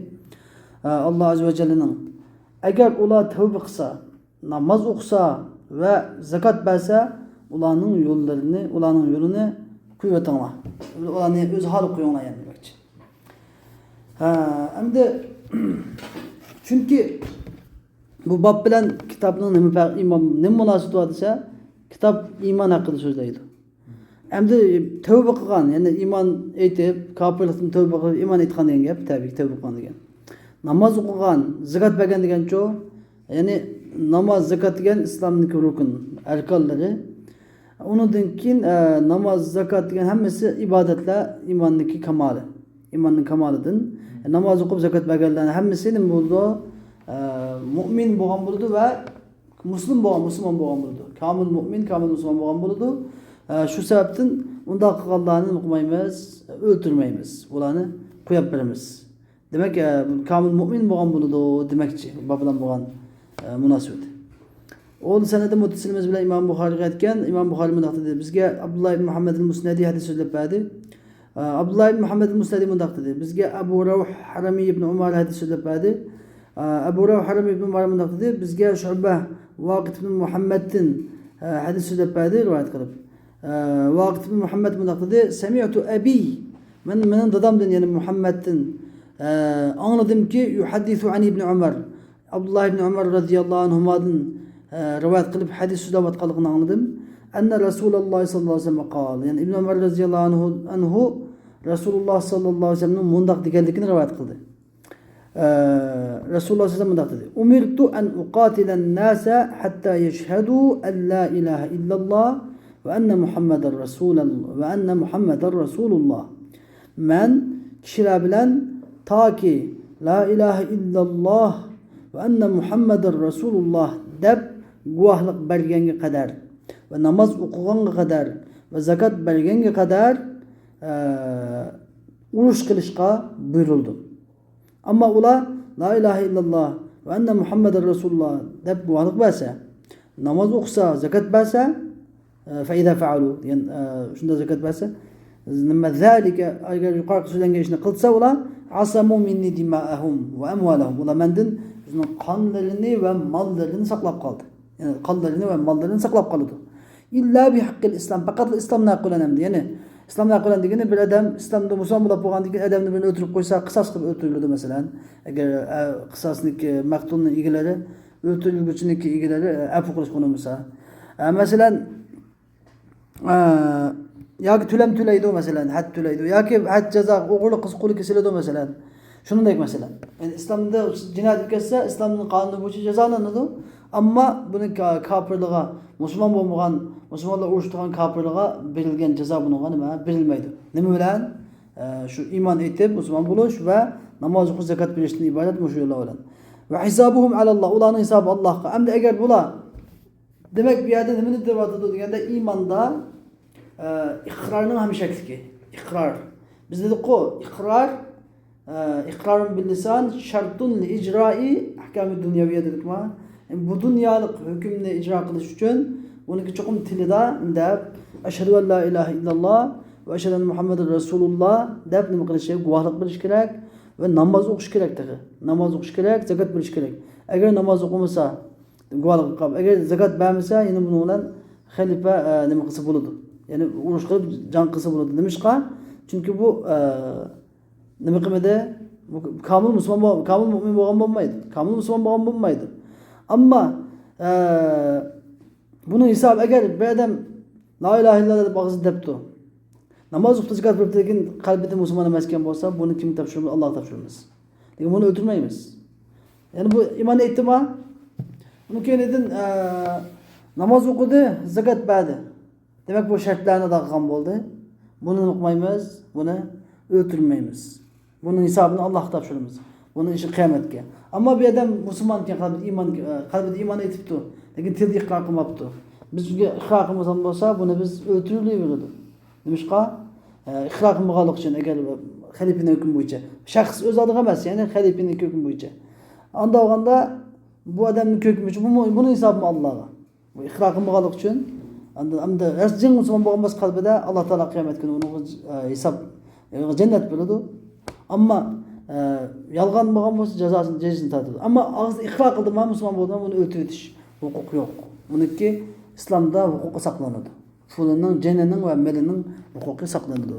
ئە، ئاللا ئەززە ۋە جەللىنىڭ، ئەگەر ئۇلار تەۋبە قىلسا، ناماز ئوقۇسا ۋە زاكات بەرسە، ئۇلارنىڭ يوللىرىنى، ئۇلارنىڭ يولىنى قويۇۋېتىڭلار. ئۇلارنى ئۆز ھالىغا قويۇڭلار، يەنى دېمەكچى. ھە، ئەمدى، چۈنكى بۇ باب بىلەن كىتابنىڭ نېمە پەرق، ئىمام، نېمە مۇناسىۋىتى بار دېسە، كىتاب ئىمان ھەققىدە سۆزلەيدۇ. ئەمدى تەۋبە قىلغان، يەنى ئىمان ئېيتىپ، كاپىرلىقتىن تەۋبە قىلىپ، ئىمان ئېيتقان دېگەن گەپ، تەبىئىي تەۋبە قىلغان دېگەن. ناماز ئوقۇغان، زاكات بەرگەن دېگەنچۇ؟ يەنى ناماز، زاكات دېگەن ئىسلامنىڭكى رۇكۇن، ئەركانلىرى. ئۇنىڭدىن كېيىن، ئە، ناماز، زاكات دېگەن ھەممىسى ئىبادەتلەر، ئىماننىڭكى كامالى. ئىماننىڭ كامالىدىن. ناماز ئوقۇپ، زاكات بەرگەنلەرنىڭ ھەممىسى نېمە بولىدۇ؟ ئە، مۇئمىن بولغان بولىدۇ ۋە مۇسلىم بولغان، مۇسۇلمان بولغان بولىدۇ. كامىل مۇئمىن، كامىل مۇسۇلمان بولغان بولىدۇ. ئە، شۇ سەۋەبتىن ئۇنداق قىلغانلارنى نېمە قىلمايمىز؟ ئۆلتۈرمەيمىز. ئۇلارنى قويۇپ بېرىمىز. دېمەك، ئە، كامىل مۇئمىن بولغان بولىدۇ دېمەكچى، باب بىلەن بولغان، ئە، مۇناسىۋىتى. ئۇ سەنەدى مۇتتەسىلىمىز بىلەن ئىمام بۇخارىغا يەتكەن. ئىمام بۇخارى مۇنداق دېدى، بىزگە ئابدۇللا ئىبن مۇھەممەد ئەل مۇسنەدى ھەدىس سۆزلەپ بەردى. ئە، ئابدۇللا ئىبن مۇھەممەد ئەل مۇسنەدى مۇنداق دېدى، بىزگە ئەبۇ رەۋھ ھەرەمى ئىبن ئۇمار ھەدىس سۆزلەپ بەردى. ئە، ئەبۇ رەۋھ ھەرەمى ئىبن ئۇمار مۇنداق دېدى، بىزگە شۇئبە ۋاقىت ئىبن مۇھەممەدتىن، ئە، ھەدىس سۆزلەپ بەردى، رىۋايەت قىلىپ. ئە، ۋاقىت ئىبن مۇھەممەد مۇنداق دېدى، سەمىئتۇ ئەبى، مەن مېنىڭ دادامدىن، يەنى مۇھەممەدتىن، ئە، ئاڭلىدىمكى، يۇھەددىسۇ ئەن ئىبن ئۇمەر، ئابدۇللا ئىبن ئۇمەر رەزىياللاھۇ ئەنھۇمادىن، ئە، رىۋايەت قىلىپ ھەدىس سۆزلەۋاتقانلىقىنى ئاڭلىدىم. ئەننە رەسۇلەللاھ سەللەللاھۇ ئەلەيھى ۋەسەللەم قال، يەنى ئىبن ئۇمەر رەزىياللاھۇ ئەنھۇ، ئەنھۇ رەسۇلۇللاھ سەللەللاھۇ ئەلەيھى ۋەسەللەمنىڭ مۇنداق دېگەنلىكىنى رىۋايەت قىلدى. ئە، رەسۇلۇللاھ سەللەللاھۇ ئەلەيھى ۋەسەللەم مۇنداق دېدى، ئۇمىرتۇ ئەن ئۇقاتىلەن ناسە ھەتتا يەشھەدۇ ئەن لا ئىلاھە ئىللەللاھ ۋە ئەننە مۇھەممەدەر رەسۇلەل-، ۋە ئەننە مۇھەممەدەر رەسۇلۇللاھ. مەن كىشىلەر بىلەن تاكى لا ئىلاھە ئىللەللاھ ۋە ئەننە مۇھەممەدەر رەسۇلۇللاھ دەپ گۇۋاھلىق بەرگەنگە قەدەر ۋە ناماز ئوقۇغانغا قەدەر ۋە زاكات بەرگەنگە قەدەر، ئە، ئۇرۇش قىلىشقا بۇيرۇلدۇم. ئەمما ئۇلار لا ئىلاھە ئىللەللاھ ۋە ئەننە مۇھەممەدەر رەسۇلۇللاھ دەپ گۇۋاھلىق بەرسە، ناماز ئوقۇسا، زاكات بەرسە، ئە، فەئىزا فەئەلۇ، دېگەن، ئە، شۇنداق زاكات بەرسە، نېمە، زالىكە، ئەگەر يۇقىرىقى سۆزلەنگەن ئىشنى قىلسا ئۇلار، ئەسەمۇ مىننى دىمائەھۇم ۋە ئەمۋالەھۇم، ئۇلار مەندىن ئۆزىنىڭ قانلىرىنى ۋە ماللىرىنى ساقلاپ قالدى. يەنى قانلىرىنى ۋە ماللىرىنى ساقلاپ قالىدۇ. ئىللا بىھەققىل ئىسلام، پەقەتلا ئىسلامنىڭ ھەققى بىلەن ئەمدى، يەنى ئىسلامنىڭ ھەققى بىلەن دېگىنى، بىر ئادەم ئىسلامدا مۇسۇلمان بولاپ بولغاندىن كېيىن ئادەمنى بىرىنى ئۆلتۈرۈپ قويسا، قىساس قىلىپ ئۆلتۈرۈلىدۇ، مەسىلەن. ئەگەر، ئە، قىساسنىڭكى، مەقتۇلنىڭ ئىگىلىرى، ئۆلتۈرۈلگۈچىنىڭكى ئىگىلىرى، ئە، ئەپۇ قىلىشقا ئۇنىمىسا. ئە، مەسىلەن، ئە، ياكى تۆلەم تۆلەيدۇ، مەسىلەن، ھەد تۆلەيدۇ، ياكى ھەد جازا، ئوغرىلىق قىلسا قولى كېسىلىدۇ، مەسىلەن. شۇنىڭدەك مەسىلەن. يەنى ئىسلامدا جىنايەت ئۆتكەزسە، ئىسلامنىڭ قانۇنى بويىچە جازالىنىدۇ. ئەمما بۇنى كا-، كاپىرلىغا، مۇسۇلمان بولمىغان، مۇسۇلمانلار ئۇرۇشىدىغان كاپىرلىغا بېرىلگەن جازا بۇنىڭغا نېمە؟ بېرىلمەيدۇ. نېمە بىلەن؟ ئە، شۇ ئىمان ئېيتىپ، مۇسۇلمان بولۇش ۋە ناماز ئوقۇش، زاكات بېرىشتىن ئىبارەت مۇشۇ يوللار بىلەن. ۋە ھىسابۇھۇم ئەلەللاھ، ئۇلارنىڭ ھېسابى ئاللاھقا. ئەمدى ئەگەر بۇلار، دېمەك، بۇ يەردە نېمىنى دەۋاتىدۇ دېگەندە، ئىماندا، ئە، ئىقرارنىڭ ھەمشەكلىكى. ئىقرار. بىز دېدۇققۇ، ئىقرار، ئە، ئىقرارۇن بىللىسان شەرتۇن لىئىجرائى ئەھكامى دۇنيەۋىيە دېدۇقما؟ يەنى بۇ دۇنيالىق ھۆكۈمنى ئىجرا قىلىش ئۈچۈن بۇنىڭكى چوقۇم تىلىدا دەپ، ئەشھەدۇ ئەن لا ئىلاھە ئىللاللاھ ۋە ئەشھەدۇ ئەننە مۇھەممەدەن رەسۇلۇللاھ دەپ نېمە قىلىشى، گۇۋاھلىق بېرىشى كېرەك ۋە ناماز ئوقۇشى كېرەك تېخى. ناماز ئوقۇشى كېرەك، زاكات بېرىشى كېرەك. ئەگەر ناماز ئوقۇمىسا، گۇۋاھلىق قىلىپ، ئەگەر زاكات بەرمىسە، يەنە بۇنىڭ بىلەن خەلىپە، ئە، نېمە قىلسا بولىدۇ. يەنى ئۇرۇش قىلىپ، جەڭ قىلسا بولىدۇ. نېمىشقا؟ چۈنكى بۇ، ئە، نېمە قىلمىدى؟ بۇ كامىل مۇسۇلمان بول-، كامىل مۇئمىن بولغان بولمايدۇ. كامىل مۇسۇلمان بولغان بولمايدۇ. ئەمما، ئە، بۇنىڭ ھېسابى، ئەگەر بىر ئادەم لا ئىلاھە ئىللاللا دەپ ئاغزىدا دەپتۇ، ناماز ئوقۇپتۇ، زاكات بېرىپتۇ، لېكىن قەلبىدە مۇسۇلمان ئەمەسكەن بولسا، بۇنى كىمگە تاپشۇرىمىز؟ ئاللاھقا تاپشۇرىمىز. لېكىن بۇنى ئۆلتۈرمەيمىز. يەنى بۇ ئىمان ئېيتتىما؟ ئۇنىڭ كەينىدىن، ئە، ناماز ئوقۇدى، زاكات بەردى. دېمەك، بۇ شەرتلەرنى ئادا قىلغان بولدى. بۇنى نېمە قىلمايمىز؟ بۇنى ئۆلتۈرمەيمىز. بۇنىڭ ھېسابىنى ئاللاھقا تاپشۇرىمىز. بۇنىڭ ئىشى قىيامەتكە. ئەمما بۇ ئادەم مۇسۇلمانكەن، قەلبىدە ئىمان، قەلبىدە ئىمان ئېيتىپتۇ. لېكىن تىلدا ئىقرار قىلماپتۇ. بىز شۇنىڭغا ئىقرار قىلمىساق بولسا، بۇنى بىز ئۆلتۈرۈۋېرىدۇ. نېمىشقا؟ ئە، ئىقرار قىلمىغانلىقى ئۈچۈن، ئەگەر خەلىپىنىڭ ھۆكمى بويىچە. شەخس ئۆز ئادىغا ئەمەس، يەنى خەلىپىنىڭ ھۆكمى بويىچە. ئاندا بولغاندا بۇ ئادەمنىڭ ھۆكمى بويىچە، بۇ، بۇنىڭ ھېسابىمۇ ئاللاغا. بۇ ئىقرار قىلمىغانلىقى ئۈچۈن، ئاندا، ئاندا راست جىڭ مۇسۇلمان بولغان بولسا قەلبىدە، ئاللا تائالا قىيامەت كۈنى ئۇنىڭغا، ئە، ھېساب، ئە، جەننەت بېرىدۇ. ئەمما، ئە، يالغان بولغان بولسا جازاسىنى، جازاسىنى تارتىدۇ. ئەمما ئاغزىدا ئىقرار قىلدىما، مۇسۇلمان بولدىما، بۇنى ئۆلتۈرۈۋېتىش ھوقۇقى يوق. بۇنىڭكى ئىسلامدا ھوقۇقى ساقلىنىدۇ. پۇلىنىڭ، جېنىنىڭ ۋە مېلىنىڭ ھوقۇقى ساقلىنىدۇ.